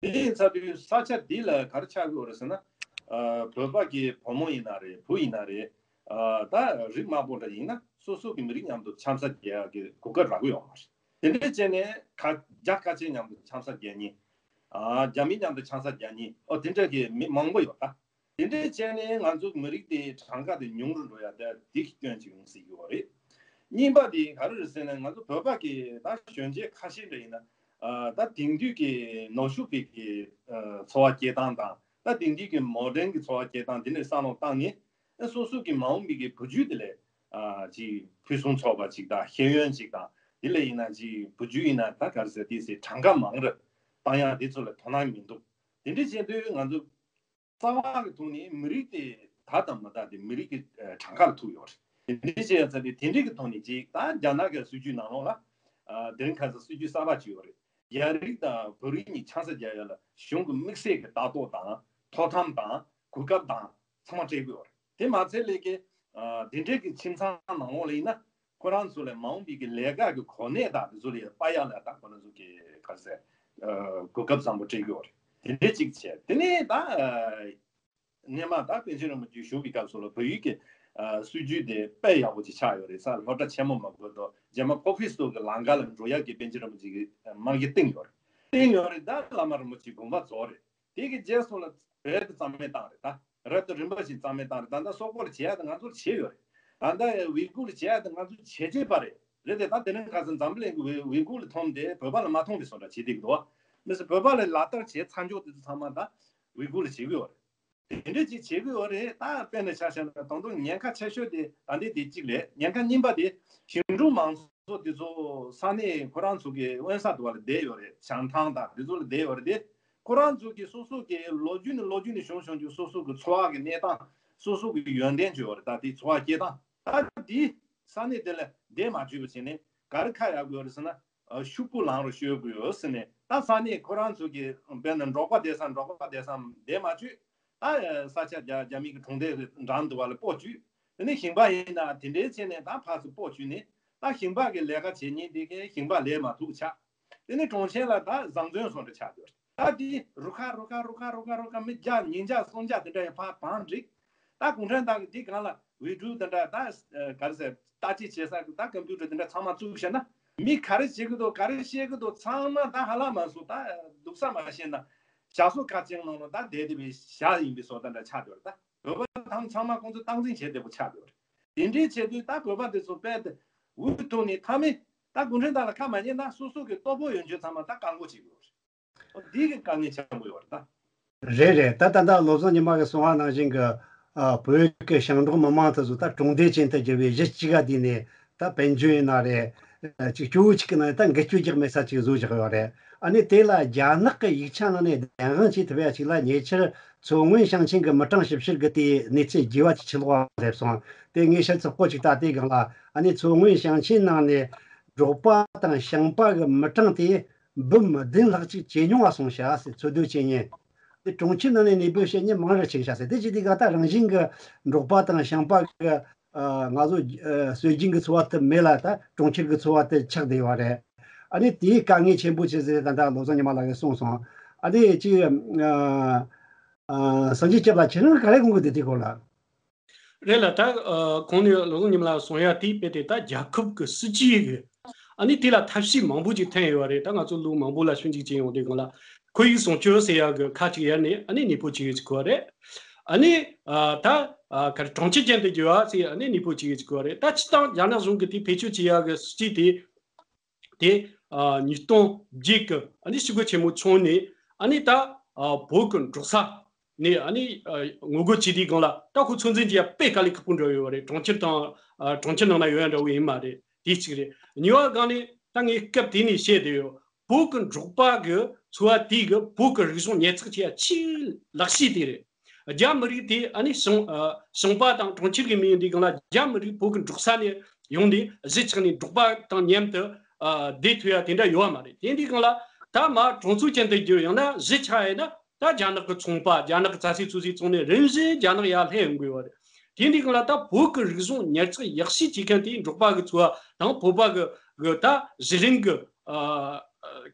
དེ་ཡིན་ཚར་དུས་ས་ཆ་འདི་ལ་ག་རེ་ཆགས་ཀྱི་ཡོད་རེད་ཟེར་ན། ཨ་བོད་པ་གི་བུ་མོ་ཡིན་ན་རེད། བུ་ཡིན་ན་རེད། ཨ་ད་རིགས་དམར་པོ་འདྲ་ཡིན་ན་སོ་སོ་གི་མི་རིགས་མཉམ་དུ་འཆམ་ས་རྒྱག་གི་གོ་སྐབས་རག་གི་ཡོད་མ་རེད། དེ་འདྲ་བྱས་ནས་ཁ་རྒྱ་ཁ་ཆེ་མཉམ་དུ་འཆམ་ས་རྒྱག་མཁན། ཨ་རྒྱ་མི་མཉམ་དུ་འཆམ་ས་རྒྱག་མཁན། ཨོ་དེ་འདྲ་གི་མི་མང་པོ་ཡོད་ད། དེ་འདྲ་བྱས་ནས་ང་ཚོ་མི་རིགས་དེ་གྲངས་ཀ་དེ་ཉུང་རུ་འགྲོ་ཡ་དེ་དེ་གི་སྐྱོན་ཅིག་ཡོང་སྲིད་ཀྱི་ཡོད་རེད། གཉིས་པ་དེ་ག་རེ་རེད་ཟེར་ན། ང་ཚོ་བོད་པ་གི་ད་གཞོན་སྐྱེས་ཁ་ཤས་འདྲ་ཡིན་ན། ཨ་ད་དེང་དུས་ཀྱི་ནོར་ཕྱུག་པའི་གི་ཨ་འཚོ་བ་སྐྱེལ་སྟངས་དང་། ད་དེང་དུས་ཀྱི་མོ་ཌན་གྱི་འཚོ་བ་སྐྱེལ་སྟངས་དེ་འདྲ་བསམ་བློ་བཏང་ནས། ཨ་སོ་སོ་གི་མ་འོངས་པའི་གི་བུ་རྒྱུད་དེ་ལ་ཨ་ཅིག་ཕུན་སུམ་ཚོགས་པ་ཅིག་དང་། ཤེས་ཡོན་ཅིག་དང་། དེ་ལ་ཡིན་ན་ཅིག་བུ་རྒྱུད་ཡིན་ན་ད་ག་རེ་ཟེར། དེ་ཟེར་གྲངས་ཀ་མང་རུ་བཏང་ཡ་དེ་ཚོ་ལ་དོ་སྣང་མི་འདུག་དེ་འདྲ་བྱེད་དུས་ང་ཚོ་རྩ་བ་གི་ཐོག་ནས་མི་རིགས་དེ་ད་དང་མི་ད་དེ་མི་རིགས་ཀྱི་ཨ་གྲངས་ཀ་ལ་ཐུག་ཡོད་རེད། དེ་འདྲ་བྱས་ཡ་ཚ་དེ་དེ་འདྲ་གི་ཐོག་ནས་ཅིག་ད་རྒྱ་ནག་གི་སྲིད་ཇུས་ནང་ལོགས་ལ། ཨ་དེ་རིང་ཁ་སང་སྲིད་ཇུས་གསར་པ་ཅིག་ཡོད་རེད། རྒྱ་རིགས་དང་བོད་རིགས་གཉིས་འཆམ་ས་རྒྱག་ཡ་ལ་གཞུང་གི་དམིགས་བསལ་གྱི་ལྟ་རྟོག་དང་། ཐོག་ཐམ་དང་། གོ་སྐབས་དང་ཚང་མ་སྤྲད་ཀྱི་ཡོད་རེད། དེ་མ་ཚད་ལས་ཀྱི་དེ་འདྲའི་གི་ཁྱིམ་ཚང་ནང་ལོགས་ལ་ཡིན་ན་ཁོ་རང་ཚོ་ལས་མ་འོངས་པའི་གི་ལས་ཀ་གི་གོ་གནས་དང་དེ་ཚོ་ལས་པ་ཡག་ལ་ད་ཁོ་རང་ཚོ་གི་ག་རེ་ཟེར་གོ་སྐབས་བཟང་པོ་སྤྲད་ཀྱི་ཡོད་རེད། དེ་འདྲའི་གཅིག་བྱས། དེ་ནས་ད་སྔོན་མ་ད་པཎ་ཆེན་རིན་པོ་ཆེ་བཞུགས་པའི་སྐབས་སུ་ལ་བལ་ཡུལ་གྱི་ཨ་སྲོལ་རྒྱུན་དེ་དཔེ་ཡག་པོ་ཅིག་ཆགས་ཡོད་རེད། ས་སློབ་གྲྭ་ཆེན་མོ་མ་དགོས་དོ་རྗེས་མ་ཕོ་ཁྲི་སོགས་ཀྱི་ལམ་ཁ་ལ་འགྲོ་ཡག་གི་པཎ་ཆེན་རིན་པོ་ཆེ་གི་རྨང་གཞི་བཏིང་ཡོད་རེད། བཏིང་ཡོད་རེད། ད་བླ་མ་རིན་པོ་ཆེ་དགོངས་པ་རྫོགས་རེད། དེ་གི་རྗེས་སུ་ལ་རབ་ཏུ་རྩ་མེད་བཏང་རེད། ད་རབ་ཏུ་རིམ་པ་བཞིན་རྩ་མེད་བཏང་རེད། ད་ལྟ་སོག་པོ་ལ་བྱེད་ཡག་དེ་ང་ཚོར་བྱེད་ཡོད་རེད། ད་ལྟ་ཝི་གུ་ལ་བྱེད་ཡག་དེ་ང་ཚོ་བྱེད་བྱེད་པ་རེད། རེད་དེ་ད་དེ་རིང་ཁ་སང་འཛམ་བུ་གླིང་གི་ཝི་ཝི་གུ་ལ་མཐོང་དེ་བོད་པ་ལ་མ་མཐོང་བའི་བཟོ་འདྲ་བྱེད་བསྡད་ཀྱི་འདུག་མི་སྲིད་བོད་པ་ལ་ལག་བསྟར་བྱེད་ཚར་འཇོག་དེ་ཚོ་ཚང་མ་ད་ཝི་གུ་ལ་བྱེད་ཀྱི་ཡོད་རེད། དེ་འདྲ་ཅིག་བྱེད་ཀྱི་ཡོད་རེད། ད་དཔེར་ན་ཆ་བཞག་ན་ད་དུང་ཉེན་ཁ་ཆེ་ཤོས་དེ་ད་འདི་དེ་གཅིག་རེད། ཉེན་ཁ་གཉིས་པ་དེ་ཞིང་འབྲོག་མང་ཚོགས་དེ་ཚོ་ས་གནས་ཁོ་རང་ཚོ་གི་དབེན་ས་དུ་བ་ལ་བསྡད་ཡོད་རེད། བྱང་ཐང་དང་དེ་ཚོ་ལ་བསྡད་ཡོད་རེད་དེ། ཁོ་རང་ཚོ་གི་སོ་སོ་གི་ལོ་རྒྱུས་ནས་ལོ་རྒྱུས་ནས་བྱུང་བྱུང་གི་སོ་སོ་གི་འཚོ་བ་གི་གནས་སྟངས་སོ་སོ་གི་ཡོན་ཏན་ཅིག་ཡོད་རེད། ད་དེ་འཚོ་བ་སྐྱེལ་སྟངས་ད་དེ་ས་གནས་དེ་ལ་བསྡད་མ་བཅུག་པ་བྱས་ནས་ག་རེ་ཁ་ཡག་དགོས་རེད་ཟེར་ན། ཨ་ཤུག་པོ་ལངས་རོགས་ཞུ་དགོས་ཡོད་ཟེར་ནས། ད་ས་གནས་ཁོ་རང་ཚོ་གི་དཔེར་ན་འབྲོག་པ་བསྡད་ས་འབྲོག་པ་བསྡད་ས་བསྡད་མ་བཅུག་ད་ས་ཆ་རྒྱ་རྒྱ་མི་གི་གྲོང་སྡེ་གི་འགྲམ་དུ་བ་ལ་སྤོ་བཅུག་དེ་ནས་ཞིང་པ་ཡིན་ན་དེ་འདྲའི་བྱས་ནས་ད་ཕར་ཚུར་སྤོ་བཅུག་ནས་ད་ཞིང་པ་གི་ལས་ཀ་བྱེད་མཁན་དེ་གའི་ཞིང་པ་ལས་མ་ཐུབ་ཆགས། དེ་ནས་གྲོང་ཁྱེར་ལ་ད་བཟང་བཙོན་སོགས་འདྲ་ཆགས་འདུག་ད་དེ་རུ་ཁག་རུ་ཁག་རུ་ཁག་རུ་ཁག་རུ་ཁག་མི་བརྒྱ་ཉིས་བརྒྱ་སུམ་བརྒྱ་དེ་འདྲ་ཡང་ཕར་བང་བསྒྲིགས། ད་གུང་ཁྲན་ཏང་གི་འདི་སྒང་ལ་ཝི་ཀྲུའུ་དེ་འདྲ་ད་ག་རེ་ཟེར་ལྟ་ཅི་བྱེད་ས་གི་ད་ཀམ་པུ་ཊར་དེ་འདྲ་ཚང་མ་བཙུགས་བཞག་ན་མི་ག་རེ་བྱེད་གི་འདུག་ག་རེ་བཤད་གི་འདུག་ཚང་མ་ད་ཧ་ལམ་མ་སོང་། ད་སྡུག་ས་མ་བཤད་ན་ཞག་སོ་ཁ་ཅན་ནང་ལ་ད་བསྡད་བསྡད་པའི་ཞག་ཡིན་པའི་བཟོ་ལྟ་འདྲ་ཆགས་བསྡད་ཡོད་རེད། ད་བོད་པ་ཐམས་ཚང་མ་ཁོང་ཚོ་སྟངས་འཛིན་བྱེད་བདེ་པོ་ཆགས་བསྡད་ཡོད་རེད། དེ་འདྲའི་བྱེད་དུས་ད་བོད་པ་དེ་ཚོ་དཔེ་དེ་འུ་ཐུག་ནས་མཐའ་མའི་ད་གུང་ཁྲན་ཏང་ལ་ཁ་མ་ཉན་ན་སོ་སོ་གི་ལྟོ་ཕོག་ཡོང་རྒྱུ་ཚང་མ་ད་བཀག་འགོག་བྱེད་དགོས་རེད། འོ་འདི་གི་དཀའ་ངལ་ཆེན་པོ་ཡོད་རེད་ད། རེད་རེད། ད་ད་ལྟ་བློ་བཟང་ཉི་མ་གིས་གསུངས་པ་ནང་བཞིན་གི་ཨ་བོད་ཀྱི་ཞིང་འབྲོག་མི་མང་དེ་ཚོ་ད་གྲོང་སྡེ་ཅན་དུ་གྱུར་བའི་གཞི་གཅིག་ག་དེ་ནས་ད་དཔལ་འབྱོར་ཡིན་ན་རེད། ཨ་ཅིག་སྐྱོ་བོ་གཅིག་གི་ནང་ནས་ད་འགུལ་སྐྱོད་རྒྱག་མེད་ས་ཅིག་བཟོ་བཞག་ཡོད་རེད། ཨ་ནི་དེ་ལ་རྒྱ་ནག་གི་ཡིག་ཆ་ནང་ནས་བདེན་དཔང་བྱེད་ཐུབ་ཡ་ཅིག་ལ་ཉེ་ཆར་མཚོ་སྔོན་ཞིང་ཆེན་གྱི་མི་གྲངས་ཞིབ་བཤེར་གྱི་དེའི་གནས་ཚུལ་རྒྱས་པ་ཅིག་ཕྱི་ལོགས་སླེབས་སོང་། དེ་ངས་ཕྱི་ཚེས་སྐོར་ཅིག་ལྟ་དེའི་སྒང་ལ་ཨ་ནི་མཚོ་སྔོན་ཞིང་ཆེན་ནང་ནས་འབྲོག་པ་དང་ཞིང་པ་གི་མི་གྲངས་དེ་འབུམ་བདུན་ལྷག་ཅིག་ཇེ་ཉུང་བ་སོང་ཤག་ཟེར། འཚོ་སྡོད་བྱེད་མཁན་དེ་གྲོང་ཁྱེར་ནང་ནས་གནས་སྤོས་བྱེད་མཁན་མང་རུ་ཕྱིན་ཤག་ཟེར། དེ་ཅི་དེ་ག་ད་རང་བཞིན་གྱི་འབྲོག་པ་དང་ཞིང་པ་གི་ཨ་ང་ཚོ་ཨ་སྲོལ་རྒྱུན་གྱི་འཚོ་བ་དེ་མེད་ལ་ད་གྲོང་ཁྱེར་གྱི་འཚོ་བ་དེ་ཆགས་བསྡད་ཡོད་རེད། ཨ་ནི་དེའི་དཀའ་ངལ་ཆེན་པོ་ཆེ་ཟེར་ད་ལྟ་བློ་བཟང་ཉི་མ་ལགས་ཀྱིས་གསུངས་སོང་། ཨ་ནི་ཅིག་ཨ་ཨ་སངས་རྒྱས་སྐྱབས་ལགས་ཁྱེད་རང་ག་རེ་དགོངས་ཀྱི་འདུག་དེའི་སྐོར་ལ། རེད་ལ་ད་ཨ་གོང་ནས་བློ་བཟང་ཉི་མ་ལགས་གསུངས་ཡ་དེའི་དཔེ་དེ་ད་རྒྱལ་ཁབ་ཀྱི་སྲིད་ཇུས་ཀྱི་ཨ་ནི་དེ་ལ་ཐབས་ཤེས་མང་པོ་ཅིག་ཐོན་ཡོད་རེད། ད་ང་ཚོ་ལོ་མང་པོ་ལ་ཞིབ་འཇུག་བྱས་ཡོང་དུས་སྒང་ལ་ཁོར་ཡུག་སྲུང་སྐྱོབ་ཟེར་ཡ་གི་ཁ་ཅིག་ཡར་ནས་ཨ་ནི་གནས་སྤོ་བྱེད་ཡོད་ཅིག་གོ་རེད། ཨ་ནི་ཨ་ད་ཨ་ག་རེ་གྲོང་ཁྱེར་ཅན་དུ་འགྱུར་བ་ཟེར་ཨ་ནི་གནས་སྤོ་བྱེད་ཡོད་ཅིག་གོ་རེད། ད་སྤྱིར་བཏང་རྒྱ་ནག་གཞུང་གི་དེ་བེད་སྤྱོད་བྱེད་ཡ་གི་སྲིད་ཇུས་དེ་དེ་ཨ་ཉིས་སྟོང་བརྒྱད་ཀྱི་ཨ་ནི་ཞི་རྒོལ་ཆེན་མོ་བྱུང་ནས་ཨ་ནི་ད་ཨ་བོད་ཀྱི་འབྲོག་ས་ནས་ཨ་ནི་ཨ་ངོ་རྒོལ་བྱེད་དུས་སྒང་ལ་ད་ཁོ་ཚོད་འཛིན་བྱེད་ཡ་དཔེ་དཀའ་ལས་ཁག་པོ་འདྲ་ཡོད་རེད། གྲོང་ཁྱེར་དང་ཨ་གྲོང་ཁྱེར་ནང་ན་ཡོད་ཡ་འདྲ་བོ་ཡིན་མ་རེད། དེ་གཅིག་རེད། གཉིས་པ་སྒང་ནས་ད་ངས་སྐབས་དེ་ནས་བཤད་བསྡད་ཡོད། བོད་ཀྱི་འབྲོག་པ་གི་འཚོ་བ་དེ་གི་བོད་ཀྱི་རིག་གཞུང་ཉར་ཚགས་བྱེད་ཡ་ཆེས་ལེགས་ཤོས་དེ་རེད། རྒྱ་མི་རིགས་དེ་ཨ་ནི་ཞིང་ཨ་ཞིང་པ་དང་གྲོང་ཁྱེར་གྱི་མི་ཡིན་དུས་སྒང་ལ་རྒྱ་མི་རིགས་བོད་ཀྱི་འབྲོག་ས་ནས་ཡོང་ནས་གཞིས་ཆགས་ནས་འབྲོག་པ་དང་མཉམ་དུ་ཨ་བསྡད་ཐུབ་ཡ་དེ་འདྲ་ཡོད་བ་མ་རེད། དེ་འདུས་སྒང་ལ་ད་མར་གྲོང་ཚོ་ཅན་དུ་བསྒྱུར་ཡང་ན་གཞིས་ཆགས་ཡིན་ན་ད་རྒྱ་ནག་གི་ཚོང་པ་རྒྱ་ནག་གི་རྩྭ་སའི་ཚོད་བསྲེ་བཙོང་ནས་རིམ་བཞིན་རྒྱ་ནག་ཡར་སླེབས་ཡོང་གི་ཡོད་རེད། དེ་འདུས་སྒང་ལ་ད་བོད་ཀྱི་རིག་གཞུང་ཉར་ཚགས་ཡག་ཤོས་བྱེད་མཁན་དེ་འབྲོག་པ་གི་འཚོ་བ་དང་བོད་པ་གི་གི་ད་གཞི་རིམ་གི་ཨ་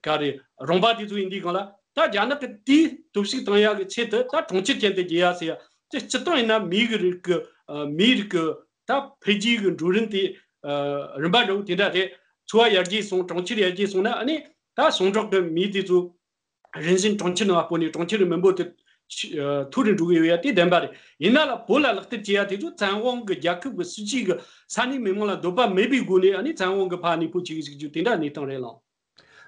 ག་རེ་རོང་པ་དེ་ཚོ་ཡིན་དུས་སྒང་ལ་ད་རྒྱ་ནག་གི་དེའི་སྟོབས་ཤུགས་བཏང་ཡག་གི་ཆེད་དུ་ད་གྲོང་ཁྱེར་ཅན་དུ་བསྒྱུར་ཡ་ཟེར་ཡ་དེ་སྤྱིར་བཏང་ཡིན་ན་མིའི་གི་རིགས་གི་ཨ་མིའི་རིགས་གི་ད་འཕེལ་རྒྱས་གི་འགྲོ་རིམ་དེ་ཨ་རིམ་པ་འདྲ་བོ་དེ་འདྲ་རེད། འཚོ་བ་ཡར་རྒྱས་སོང་གྲོང་ཁྱེར་ཡར་རྒྱས་སོང་ན་ཨ་ནི་ད་ཞིང་འབྲོག་གི་མི་དེ་ཚོ་རིམ་བཞིན་གྲོང་ཁྱེར་ནང་སྤོ་ནས་གྲོང་ཁྱེར་གི་མི་འབོར་དེ་ཆ་ཨ་མཐོ་རུ་འགྲོ་གི་ཡོད་ཡ་དེ་བདེན་པ་རེད། ཡིན་ན་ལ་བོད་ལ་ལག་བསྟར་བྱེད་ཡ་དེ་ཚོ་བཙན་དབང་གི་རྒྱལ་ཁབ་ཀྱི་སྲིད་ཇུས་ཀྱི་ས་གནས་མི་མང་ལ་འདོད་པ་མེད་པའི་སྒོ་ནས་ཨ་ནི་བཙན་དབང་གི་ཕར་གནས་སྤོ་བྱེད་ཀྱི་ཟིག་རྒྱུ་དེ་འདྲ་གནས་སྟངས་རེད་ལགས།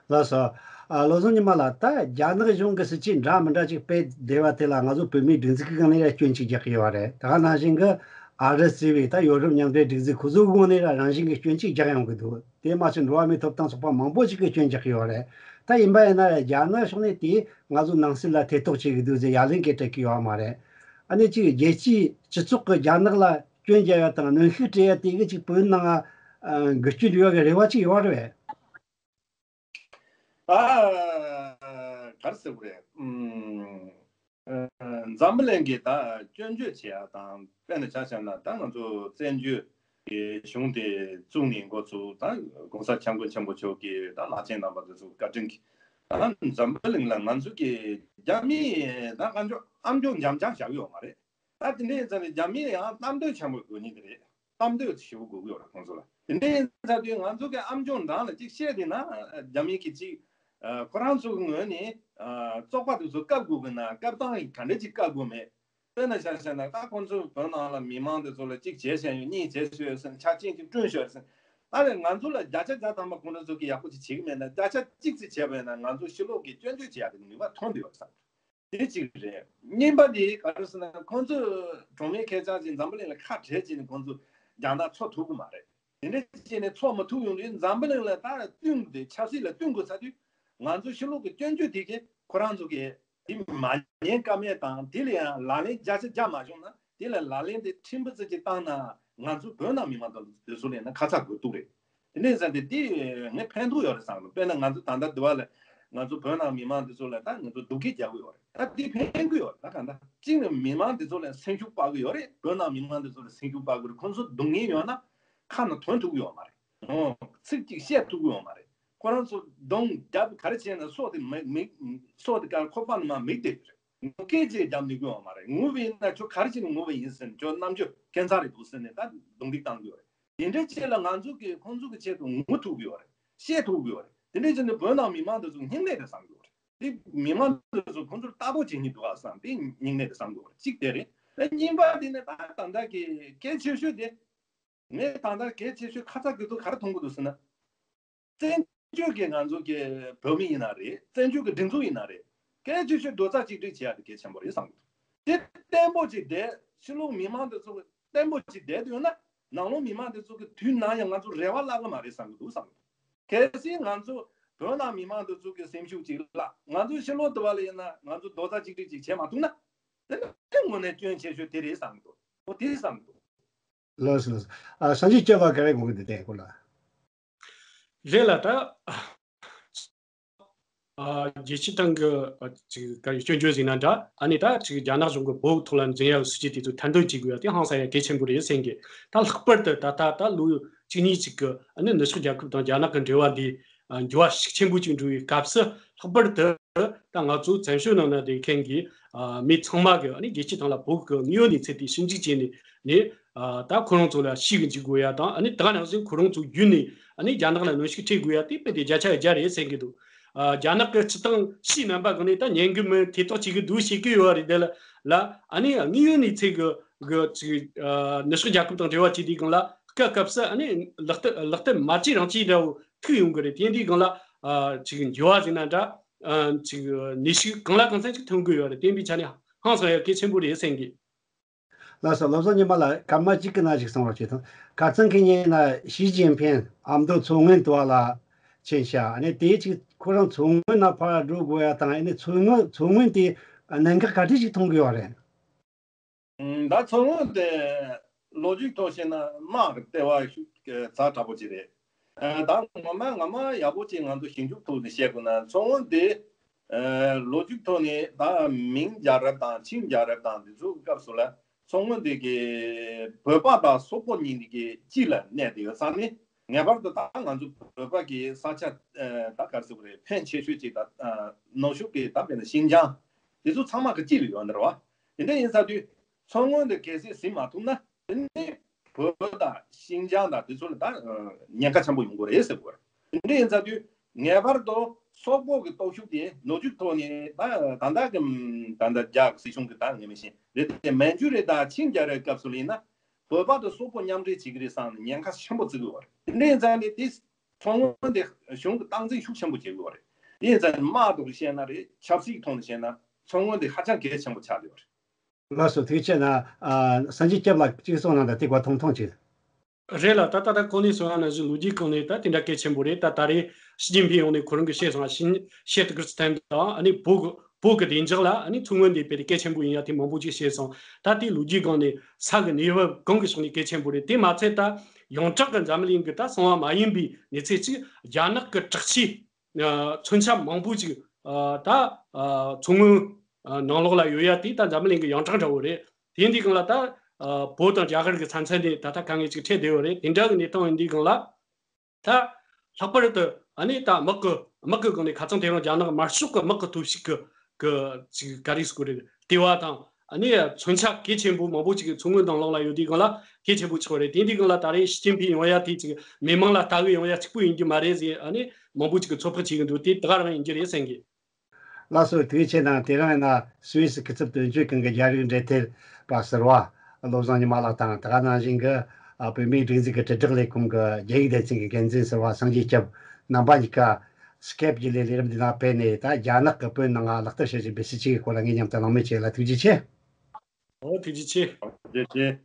ལགས་སོ། ཨ་བློ་བཟང་ཉི་མ་ལགས། ད་རྒྱ་ནག་གཞུང་གི་སྲིད་ཇུས་འདྲ་མི་འདྲ་ཅིག་སྤེལ་བསྡད་པ་དེ་ལ་ང་ཚོ་བོད་མིའི་སྒྲིག་འཛུགས་ཀྱི་སྒང་ནས་ཡང་སྐྱོན་ཅིག་རྒྱག་གི་ཡོད་རེད། ད་ག་ནང་བཞིན་གྱི་ཨ་རི་ཟེར་བའི་ད་ཡོ་རོབ་མཉམ་འབྲེལ་སྒྲིག་འཛུགས་ཁོ་ཚོའི་སྒང་ནས་རང་བཞིན་གྱི་སྐྱོན་ཅིག་རྒྱག་ཡོང་གི་འདུག་དེ་མ་ཚད་འགྲོ་བ་མིའི་ཐོབ་ཐང་ཚོགས་པ་མང་པོ་ཞིག་གིས་སྐྱོན་རྒྱག་གི་ཡོད་རེད། ད་ཡིན་པ་ཡིན་ན་རྒྱ་ནག་ཕྱོགས་ནས་དེ་ང་ཚོ་ནང་སྲིད་ལ་ཐེ་གཏོགས་བྱེད་ཀྱི་འདུག་ཟེར་ཡ་ལན་སྐད་སྤྲད་ཀྱི་ཡོད་མ་རེད། ཨ་ནི་གཅིག་རྒྱལ་སྤྱིའི་སྤྱི་ཚོགས་ཀྱིས་རྒྱ་ནག་ལ་སྐྱོན་རྒྱག་ཡ་དང་གནོན་ཤུགས་སྤྲད་ཡ་དེ་གི་གཅིག་བོད་ནང་ཨ་འགུལ་སྐྱོད་འགྲོ་ཡ་གི་རེ་བ་ཅིག་ཡོད་རེད་པས། ཨ་ག་རེ་ཟེར་དགོས་རེད། ཨུམ། འཛམ་བུ་གླིང་གི་ད་སྐྱོན་བརྗོད་བྱེད་ཡ་དང་། དཔེར་ན་ཆ་བཞག་ན་ད་ང་ཚོ་བཙན་བྱོལ་གྱི་གཞུང་དེ་བཙུགས་ནས་འགོ་ཚུགས། ད་༸གོང་ས་༸སྐྱབས་མགོན་ཆེན་པོ་མཆོག་གིས་ད་ལག་ཆེན་གནང་བ་དེ་ཚོ་བཀའ་དྲིན་གྱིས། ད་འཛམ་བུ་གླིང་ལ་ང་ཚོ་གི་རྒྱ་མི་ད་གང་ཅོ་ཨམ་ཅོག་འཇམ་འཇམ་བཞག་ཡོད་མ་རེད། ད་དེ་འདྲའི་ཡིན་ཙང་ནས་རྒྱ་མི་ཡང་གཏམ་དོན་ཆེན་པོ་དགོས་ཉིན་དེ་རེད། གཏམ་དོན་ཞེ་པོ་དགོས་ཀྱི་ཡོད་རེད་ཁོང་ཚོ་ལ། དེ་འདྲའི་ཡིན་ཙང་དུས་ང་ཚོ་གི་ཨམ་ཅོག་འགྲམ་ལ་ཅིག་བཤད་དེ་ན་རྒྱ་མི་གི་ཅིག་ཁོ་རང་ཚོ་གི་ངོས་ནས་བཙོག་པ་དེ་ཚོ་བཀབ་དགོས་ཀྱི་ན། བཀབ་སྟངས་ཡིན་ག་འདྲ་ཅིག་བཀབ་དགོས་མེད། དཔེར་ན་ཆ་བཞག་ན་ད་ཁོང་ཚོ་བོད་ནང་ལ་མི་མང་དེ་ཚོ་ལ་གཅིག་བྱས་བྱས་ཡོད། གཉིས་བྱས་བྱས་ཡོད་ཟེར་ནས་ཆ་རྐྱེན་གཅིག་བསྐྲུན་ཤོག་ཟེར། ད་ལས་ང་ཚོ་ལ་བརྒྱ་ཆ་བརྒྱ་ཐམ་པ་ཁོང་ཚོ་ཚོ་གིས་ཡག་པོ་ཅིག་བྱེད་ཀྱི་མེད་ན། བརྒྱ་ཆ་གཅིག་ཙམ་བྱས་པ་ཡིན་ན་ང་ཚོ་ཕྱི་ལོགས་ཀྱི་སྐྱོན་བརྗོད་བྱེད་ཡག་གི་ནུས་པ་ཐོན་འདུག་བསམ། དེ་གཅིག་རེད། གཉིས་པ་དེ་ག་རེ་ཟེར་ན། ཁོང་ཚོ་གྲོང་མི་ཁེར་རྐྱང་ཅིག་འཛམ་བུ་གླིང་ལ་ཁ་བྲལ་བྱས་ནས་ཁོང་ཚོ་རྒྱ་ནག་འཚོ་ཐུབ་ཀྱི་མ་རེད། དེ་འདྲ་བྱས་ནས་འཚོ་མི་ཐུབ་ཡོང་དུས་འཛམ་བུ་གླིང་ལ་ད་བསྟུན་དགོས། དེ་ཆབ་སྲིད་ལ་བསྟུན་དགོས་ཚར་དུས་ང་ཚོ་ཕྱི་ལོགས་ཀྱི་སྐྱོན་བརྗོད་དེ་གས་ཁོ་རང་ཚོ་གིས་དེ་མ་ཉན་ཀ་མེད་དང་། དེ་ལ་ཡང་ལག་ལེན་བརྒྱ་ཆ་བརྒྱ་མ་བྱུང་ན། དེ་ལ་ལག་ལེན་དེ་ཕྲན་བུ་ཙམ་ཅིག་བཏང་ན་ང་ཚོ་བོད་ནང་མི་མང་དང་དེ་ཚོ་ལ་ཡིན་ན་ཁ་ཚ་དགོས་གཏུགས་རེད། དེ་འདྲ་ཡིན་ཙང་དེ་དེ་ངས་ཕན་ཐོགས་ཡོད་རེད་བསམ་གི་འདུག་དཔེར་ན་ང་ཚོ་ད་ལྟ་འདི་བ་ལ་ང་ཚོ་བོད་ནང་མི་མང་འདི་ཚོ་ལ་ད་ང་ཚོ་སྡུག་སྐད་རྒྱག་གི་ཡོད་རེད། ད་དེ་ཕན་གི་ཡོད་རེད། ད་གང་ལྟར་གཅིག་ནས་མི་མང་འདི་ཚོ་ལ་སེམས་ཤུགས་སྤར་གི་ཡོད་རེད། བོད་ནང་མི་མང་འདི་ཚོ་ལ་སེམས་ཤུགས་སྤར་གི་རེད། ཁོང་ཚོ་སྡུག་བསྔལ་ཡོད་ན་ཁ་ནས་ཐོན་ཐུབ་གི་ཡོད་མ་རེད། ཨོ། ཚིག་གཅིག་བཤད་ཐུབ་གི་ཡོད་མ་རེད། ཁོ་རང་ཚོ་གདོང་རྒྱབ་ག་རེ་བྱས་ན་སྲོག་དེ་མི་མི་སྲོག་དེ་གར་ཁོག་པ་ནང་མ་མིག་དེ་རེད། ངུ་སྐད་ཅིག་རྒྱབ་ནུས་གི་ཡོད་མ་རེད། ངུ་བ་ཡིན་ན་ཁྱོད་ག་རེ་བྱས་ནས་ངུ་བ་ཡིན་ཟེར་ནས་ཁྱོད་རྣམ་དཔྱོད་ཁྱད་མཚར་རེད་འདུག་ཟེར་ནས་ད་རྡུང་རྡེག་བཏང་གི་ཡོད་རེད། དེ་འདྲའི་ཆེད་ལ་ང་ཚོ་གིས་ཁོང་ཚོ་གི་ཆེད་དུ་ངུ་ཐུབ་ཀྱི་ཡོད་རེད། བཤད་ཐུབ་ཀྱི་ཡོད་རེད། དེ་འདྲའི་ཆེད་ནས་བོད་ནང་མི་མང་དེ་ཚོ་སྙིང་ནད་དེ་བཟང་གི་ཡོད་རེད། དེ་མི་མང་དེ་ཚོ་ཁོང་ཚོར་ལྟ་རྟོག་བྱེད་སྙིང་འདུག་ག་བསམ། དེ་སྙིང་ནད་དེ་བཟང་གི་ཡོད་རེད། གཅིག་དེ་རེད། ད་གཉིས་པ་དེ་ནི་ད་ད་ལྟ་གི་གལ་ཆེ་ཤོས་དེ། ངས་ད་ལྟ་གལ་ཆེ་ཤོས་ཁ་ཚ་དགོས་གཏུགས་ག་རེ་མཐོང་གི་འདུག་ཟེར་ན། བཙན་བྱོལ་གྱི་ང་ཚོ་གི་བོད་མི་ཡིན་ན་རེད། བཙན་བྱོལ་གྱི་སྒྲིག་འཛུགས་ཡིན་ན་རེད། གལ་ཆེ་ཤོས་རྡོག་རྩ་གཅིག་སྒྲིལ་བྱེད་ཡ་དེ་གལ་ཆེན་པོ་རེད་བསམ་གི་འདུག་དེ་བརྟན་པོ་ཅིག་བསྡད། ཕྱི་ལོགས་མི་མང་དེ་ཚོ་གི་བརྟན་པོ་ཅིག་བསྡད་ཡོད་ན། ནང་ལོགས་མི་མང་དེ་ཚོ་གི་དུས་ནམ་ཡང་ང་ཚོ་རེ་བ་བརླག་གི་མ་རེད་བསམ་གི་འདུག་བསམ་གི་འདུག་གལ་སྲིད་ང་ཚོ་བོད་ནང་མི་མང་དེ་ཚོ་གི་སེམས་ཤུགས་ཅིག་བརླག་ང་ཚོ་ཕྱི་ལོགས་དུ་བ་ལ་ཡིན་ན་ང་ཚོ་རྡོག་རྩ་གཅིག་སྒྲིལ་ཅིག་བྱེད་མ་ཐུབ་ན། དེ་ནི་དངོས་གནས་སྐྱོན་ཆེ་ཤོས་དེ་རེད་བསམ་གི་འདུག་ཨོ་དེ་བསམ་གི་འདུག་ལགས་སོ། ལགས་སོ། ཨ། སངས་རྒྱས་སྐྱབས་ལགས་ག་རེ་དགོངས་ཀྱི་འདུག་དེའི་སྐོར་ལ། རེད་ལ་ད། ཨ། རྒྱལ་སྤྱིའི་སྟེང་གི་ཨ་ཅིག་ག་རེ་སྐྱོན་བརྗོད་ཟིན་ན་འདྲ། ཨ་ནི་ད་ཅིག་རྒྱ་ནག་གཞུང་གི་བོད་ཐོག་ལ་འཛིན་ཡག་སྲིད་ཇུས་དེ་ཚོ་ཐེར་འདོན་བྱེད་དགོས་ཡ་དེ་ཧང་སང་ཡ་གལ་ཆེན་པོ་རེད་བསམ་གི། ད་ལྷག་པར་དུ་ད་ལྟ་ད་ལོ་གཅིག་གཉིས་ཅིག་གི་ཨ་ནི་ནུབ་ཕྱོགས་རྒྱལ་ཁབ་དང་རྒྱ་ནག་གི་འབྲེལ་བ་འདི་ཨ་འགྱུར་བ་ཤུགས་ཆེན་པོ་ཅིག་འགྲོ་བའི་སྐབས་སུ། ལྷག་པར་དུ་ད་ང་ཚོ་བཙན་བྱོལ་ནང་ན་བསྡད་མཁན་གྱི་ཨ་མི་ཚང་མ་གི་ཨ་ནི་རྒྱལ་སྤྱིའི་སྟེང་ལ་བོད་ཀྱི་དངོས་ཡོད་གནས་ཚུལ་དེ་ཞིབ་འཇུག་བྱས་ནས་ནས། ཨ། ད་ཁོ་རང་ཚོ་ལ་ཤེས་གི་འཇུག་དགོས་ཡ་དང་། ཨ་ནི་ད་ག་ནང་བཞིན་ཁོ་རང་ཚོ་བརྒྱུད་ནས་ཨ་ནི་རྒྱ་ནག་ལ་གནོན་ཤུགས་སྤྲད་དགོས་ཡ་དེ་དཔེ་དེ་བརྒྱ་ཆ་བརྒྱ་རེད་བསམ་གི་འདུག་ཨ། རྒྱ་ནག་གི་སྤྱི་བཏང་ཕྱིའི་རྣམ་པ་གང་ནས་ད་ཉན་གི་མིན། ཐེ་གཏོགས་བྱེད་གི་འདུག་བཤད་གི་ཡོད་རེད། དེ་ལ་ལ་ཨ་ནི་དངོས་ཡོད་གནས་ཚུལ་གི་གི་ཅིག་ཨ་ནུབ་ཕྱོགས་རྒྱལ་ཁབ་དང་འབྲེལ་བ་བྱེད་དུས་སྒང་ལ་སྐབས་སྐབས་སུ་ཨ་ནི་ལག་བསྟར་ལག་བསྟར་མ་བྱེད་རང་བྱེད་འདྲ་བོ་ཐུག་ཡོང་གི་རེད། དེ་འདྲའི་སྒང་ལ་ཨ་ཅིག་འགྱུར་བ་ཟིན་ན་འདྲ། ཨ་ཅིག་ནུས་ཤུགས་གང་ལ་གང་འཚམ་ཅིག་ཐོན་གི་ཡོད་རེད། དེ་འདྲའི་ཆ་ནས་ཧང་སང་ཡ་གལ་ཆེན་པོ་རེད་བསམ་གི། ལགས་སོ། བློ་བཟང་ཉི་མ་ལགས། སྐར་མ་གཅིག་གི་ནང་ཞིག་གསུང་རོགས་བྱེད་དང་། ཁ་སང་གི་ཉིན་ན་ཞི་ཅིན་ཕིང་ཨ་མདོ་མཚོ་སྔོན་དུ་བ་ལ་ཕྱིན་ཤག་ཨ་ནི་དེའི་ཅིག་ཁོ་རང་མཚོ་སྔོན་ན་ཕར་འགྲོ་དགོས་ཡ་དང་། ཨ་ནི་མཚོ་སྔོན་མཚོ་སྔོན་དེ་གནད་འགག་ག་འདྲ་ཞིག་མཐོང་གི་ཡོད་རེད། ད་མཚོ་སྔོན་དེ་ལོ་རྒྱུས་ཐོག་བཤད་ན་དམག་གི་ལྟེ་བ་ཤུགས་ཛ་དྲག་པོ་ཅིག་རེད། ད་ངོ་མ་ངོ་མ་ཡག་པོ་ཅིག་ང་ཚོ་ཞིབ་འཇུག་ཐོག་ནས་བཤད་དགོས་ན། མཚོ་སྔོན་དེ། ཨ། ལོ་རྒྱུས་ཐོག་ནས་ད་མིང་རྒྱལ་རབས་དང་ཆིང་རྒྱལ་རབས་དང་དེ་ཚོའི་སྐབས་སུ་ལ་མཚོ་སྔོན་དེ་གི་བོད་པ་དང་སོག་པོ་གཉིས་དེ་གི་དཀྱིལ་ལ་གནས་ཏེ་ཡོད་ས་ནི། ངེས་པར་དུ་ད་ང་ཚོ་བོད་པ་གི་ས་ཆ། ཨ། ད་ག་རེ་ཟེར་དགོས་རེད། ཕོན་ཆེ་ཤོས་ཅིག་ད། ཨ། ནུབ་ཕྱོགས་ཀྱི་ད་དཔེར་ན་ཤིན་ཅང་དེ་ཚོ་ཚང་མ་གི་དཀྱིལ་ལ་ཡོད་ནི་རེད་བ། དེ་འདྲ་ཡིན་ས་དུས་མཚོ་སྔོན་དེ་གལ་སྲིད་ཟིན་མ་ཐུབ་ན། དེ་ནི་བོད་དང་ཤིན་ཅང་དང་དེ་ཚོ་ལ་ད་ཉེན་ཁ་ཆེན་པོ་ཡོང་གི་རེད་ཟེར་དགོས་རེད། དེ་འདྲ་ཡིན་ཙང་དུས་ངེས་པར་དུ་སོག་པོ་གི་སྟོབས་ཤུགས་དེ་ལོ་རྒྱུས་ཐོག་ནས་ད་ད་ལྟ་གི་ད་ལྟ་རྒྱ་གི་སྲིད་གཞུང་གི་ད་ངས་མི་ཤེས་རེད་དེ། མན་ཇུ་རི་དང་ཆིང་རྒྱལ་རབས་སྐབས་སུ་ལ་ཡིན་ན་བོད་པ་དང་སོག་པོ་མཉམ་འབྲེལ་བྱེད་ཀྱི་རེད་བསམ་ནས་ཉེན་ཁ་ཆེན་པོ་བརྩི་གི་ཡོད་རེད། དེ་འདྲ་ཡིན་ཙང་ནས་དེ་མཚོ་སྔོན་དེ་གཞུང་གི་སྟངས་འཛིན་ཤུགས་ཆེན་པོ་བྱེད་ཀྱི་ཡོད་རེད། དེ་ཡིན་ཙང་ནས་དམག་ཐོག་གི་བཤད་ན་རེད། ཆབ་སྲིད་ཐོག་ནས་བཤད་ན་མཚོ་སྔོན་དེ་ཧ་ཅང་གལ་ཆེན་པོ་ཆགས་ཡོད་རེད། ལགས་སོ། ཐུགས་རྗེ་ཆེ་གནང་། ཨ། སངས་རྒྱས་སྐྱབས་ལགས་གཅིག་གསུང་གནང་དང་། དེ་བཀའ་ཐུང་ཐུང་ཅིག་རེད་ལ། ད་ད་ལྟ་གོང་ནས་གསུངས་པ་ནང་བཞིན་ལོ་རྒྱུས་སྒང་ནས་ད་དེ་འདྲ་གལ་ཆེན་པོ་རེད། ད་ད་རེས་ཞི་ཅིན་ཕིང་ཡོང་ནས་ཁོ་རང་གི་བཤད་སོང་། ཨ། ཤིན་ཤེ་ཏི་ཀིར་སི་ཐན་དང་། ཨ་ནི་བོད་གི་བོད་གི་བདེ་འཇགས་ལ་ཨ་ནི་མཚོ་སྔོན་དེ་དཔེ་དེ་གལ་ཆེན་པོ་ཡིན་ཡ་དེ་མང་པོ་ཅིག་བཤད་སོང་། ད་དེ་ལོ་རྒྱུས་སྒང་ནས་ས་གི་གནས་བབ་གང་གི་ཕྱོགས་ནས་གལ་ཆེན་པོ་རེད། དེ་མ་ཚད་ད་ཡོངས་གྲགས་ཀྱི་འཛམ་གླིང་གི་ད་གསང་བ་མ་ཡིན་པའི་གནས་ཚུལ་ཅིག་རྒྱ་ནག་གི་དྲག་ཆས། ཨ། མཚོན་ཆ་མང་པོ་ཅིག་ཨ། ད། ཨ། མཚོ་སྔོན་ ནང་ལོགས་ལ་ཡོད་ཡ་དེ་ད་འཛམ་བུ་གླིང་གི་ཡོངས་གྲགས་འདྲ་བོ་རེད། དེ་འདི་སྒང་ལ་ད་བོད་དང་རྒྱ་གར་གྱི་ས་མཚམས་ནས་ད་ལྟ་དཀའ་ངལ་ཅིག་འཕྲད་བསྡད་ཡོད་རེད། དེ་འདྲ་གི་གནས་སྟངས་ཡིན་དུས་སྒང་ལ། ད་ལྷག་པར་དུ་ཨ་ནི་ད་དམག་གི་དམག་གི་སྒང་ནས་ཁ་སང་དེ་རིང་རྒྱ་ནག་དམར་ཤོག་གི་དམག་གི་སྟོབས་ཤུགས་ཀྱི་གི་ཅིག་ག་རེ་ཟེར་དགོས་རེད། ལྟེ་བ་དང་ཨ་ནི་མཚོན་ཆ་གལ་ཆེན་པོ་མང་པོ་ཅིག་མཚོ་སྔོན་ནང་ལོགས་ལ་ཡོད་དུས་སྒང་ལ་གལ་ཆེན་པོ་ཆགས་རེད། དེ་འདི་སྒང་ལ་ད་རེས་ཞི་ཅིན་ཕིང་ཡོང་ཡ་དེ་ཅིག་མི་མང་ལ་ལྟ་གི་ཡོང་ཡ་གཅིག་པུ་ཡིན་རྒྱུ་མ་རེད་ཟེར་ཨ་ནི་མང་པོ་ཅིག་གིས་ཚོད་དཔག་བྱེད་གི་འདུག་དེ་ད་ག་རང་ཡིན་རྒྱུ་རེད་བསམ་གི། ལགས་སོ། ཐུགས་རྗེ་ཆེ་གནང་། དེ་རིང་ཡིན་ན་སུད་སི་སྐུ་ཚབ་དོན་གཅོད་ཁང་གི་རྒྱ་རིགས་འབྲེལ་མཐུད་པ་ཟུར་པ་བློ་བཟང་ཉི་མ་ལགས་དང་། དེ་ག་ནང་བཞིན་གྱི་ཨ་བོད་མིའི་སྒྲིག་འཛུགས་ཀྱི་དྲིལ་བསྒྲགས་ལས་ཁུངས་ཀྱི་རྒྱ་ཡིག་སྡེ་ཚན་གྱི་འགན་འཛིན་ཟུར་པ་སངས་རྒྱས་སྐྱབས། རྣམ་པ་གཉིས་ཀ་སི་ཀེབ་བརྒྱུད་ལས་ལས་རིམ་འདི་ནང་ཕེབས་ནས་ད་རྒྱ་ནག་གི་བོད་ནང་ལ་ལག་བསྟར་བྱེད་བཞིན་པའི་སྲིད་བྱུས་ཀྱི་སྐོར་ལ་ངེད་མཉམ་དུ་གླེང་མོལ་བྱས་ལ་ཐུགས་རྗེ་ཆེ། ཨོ་ཐུགས་རྗེ་ཆེ། ཐུགས་རྗེ་ཆེ།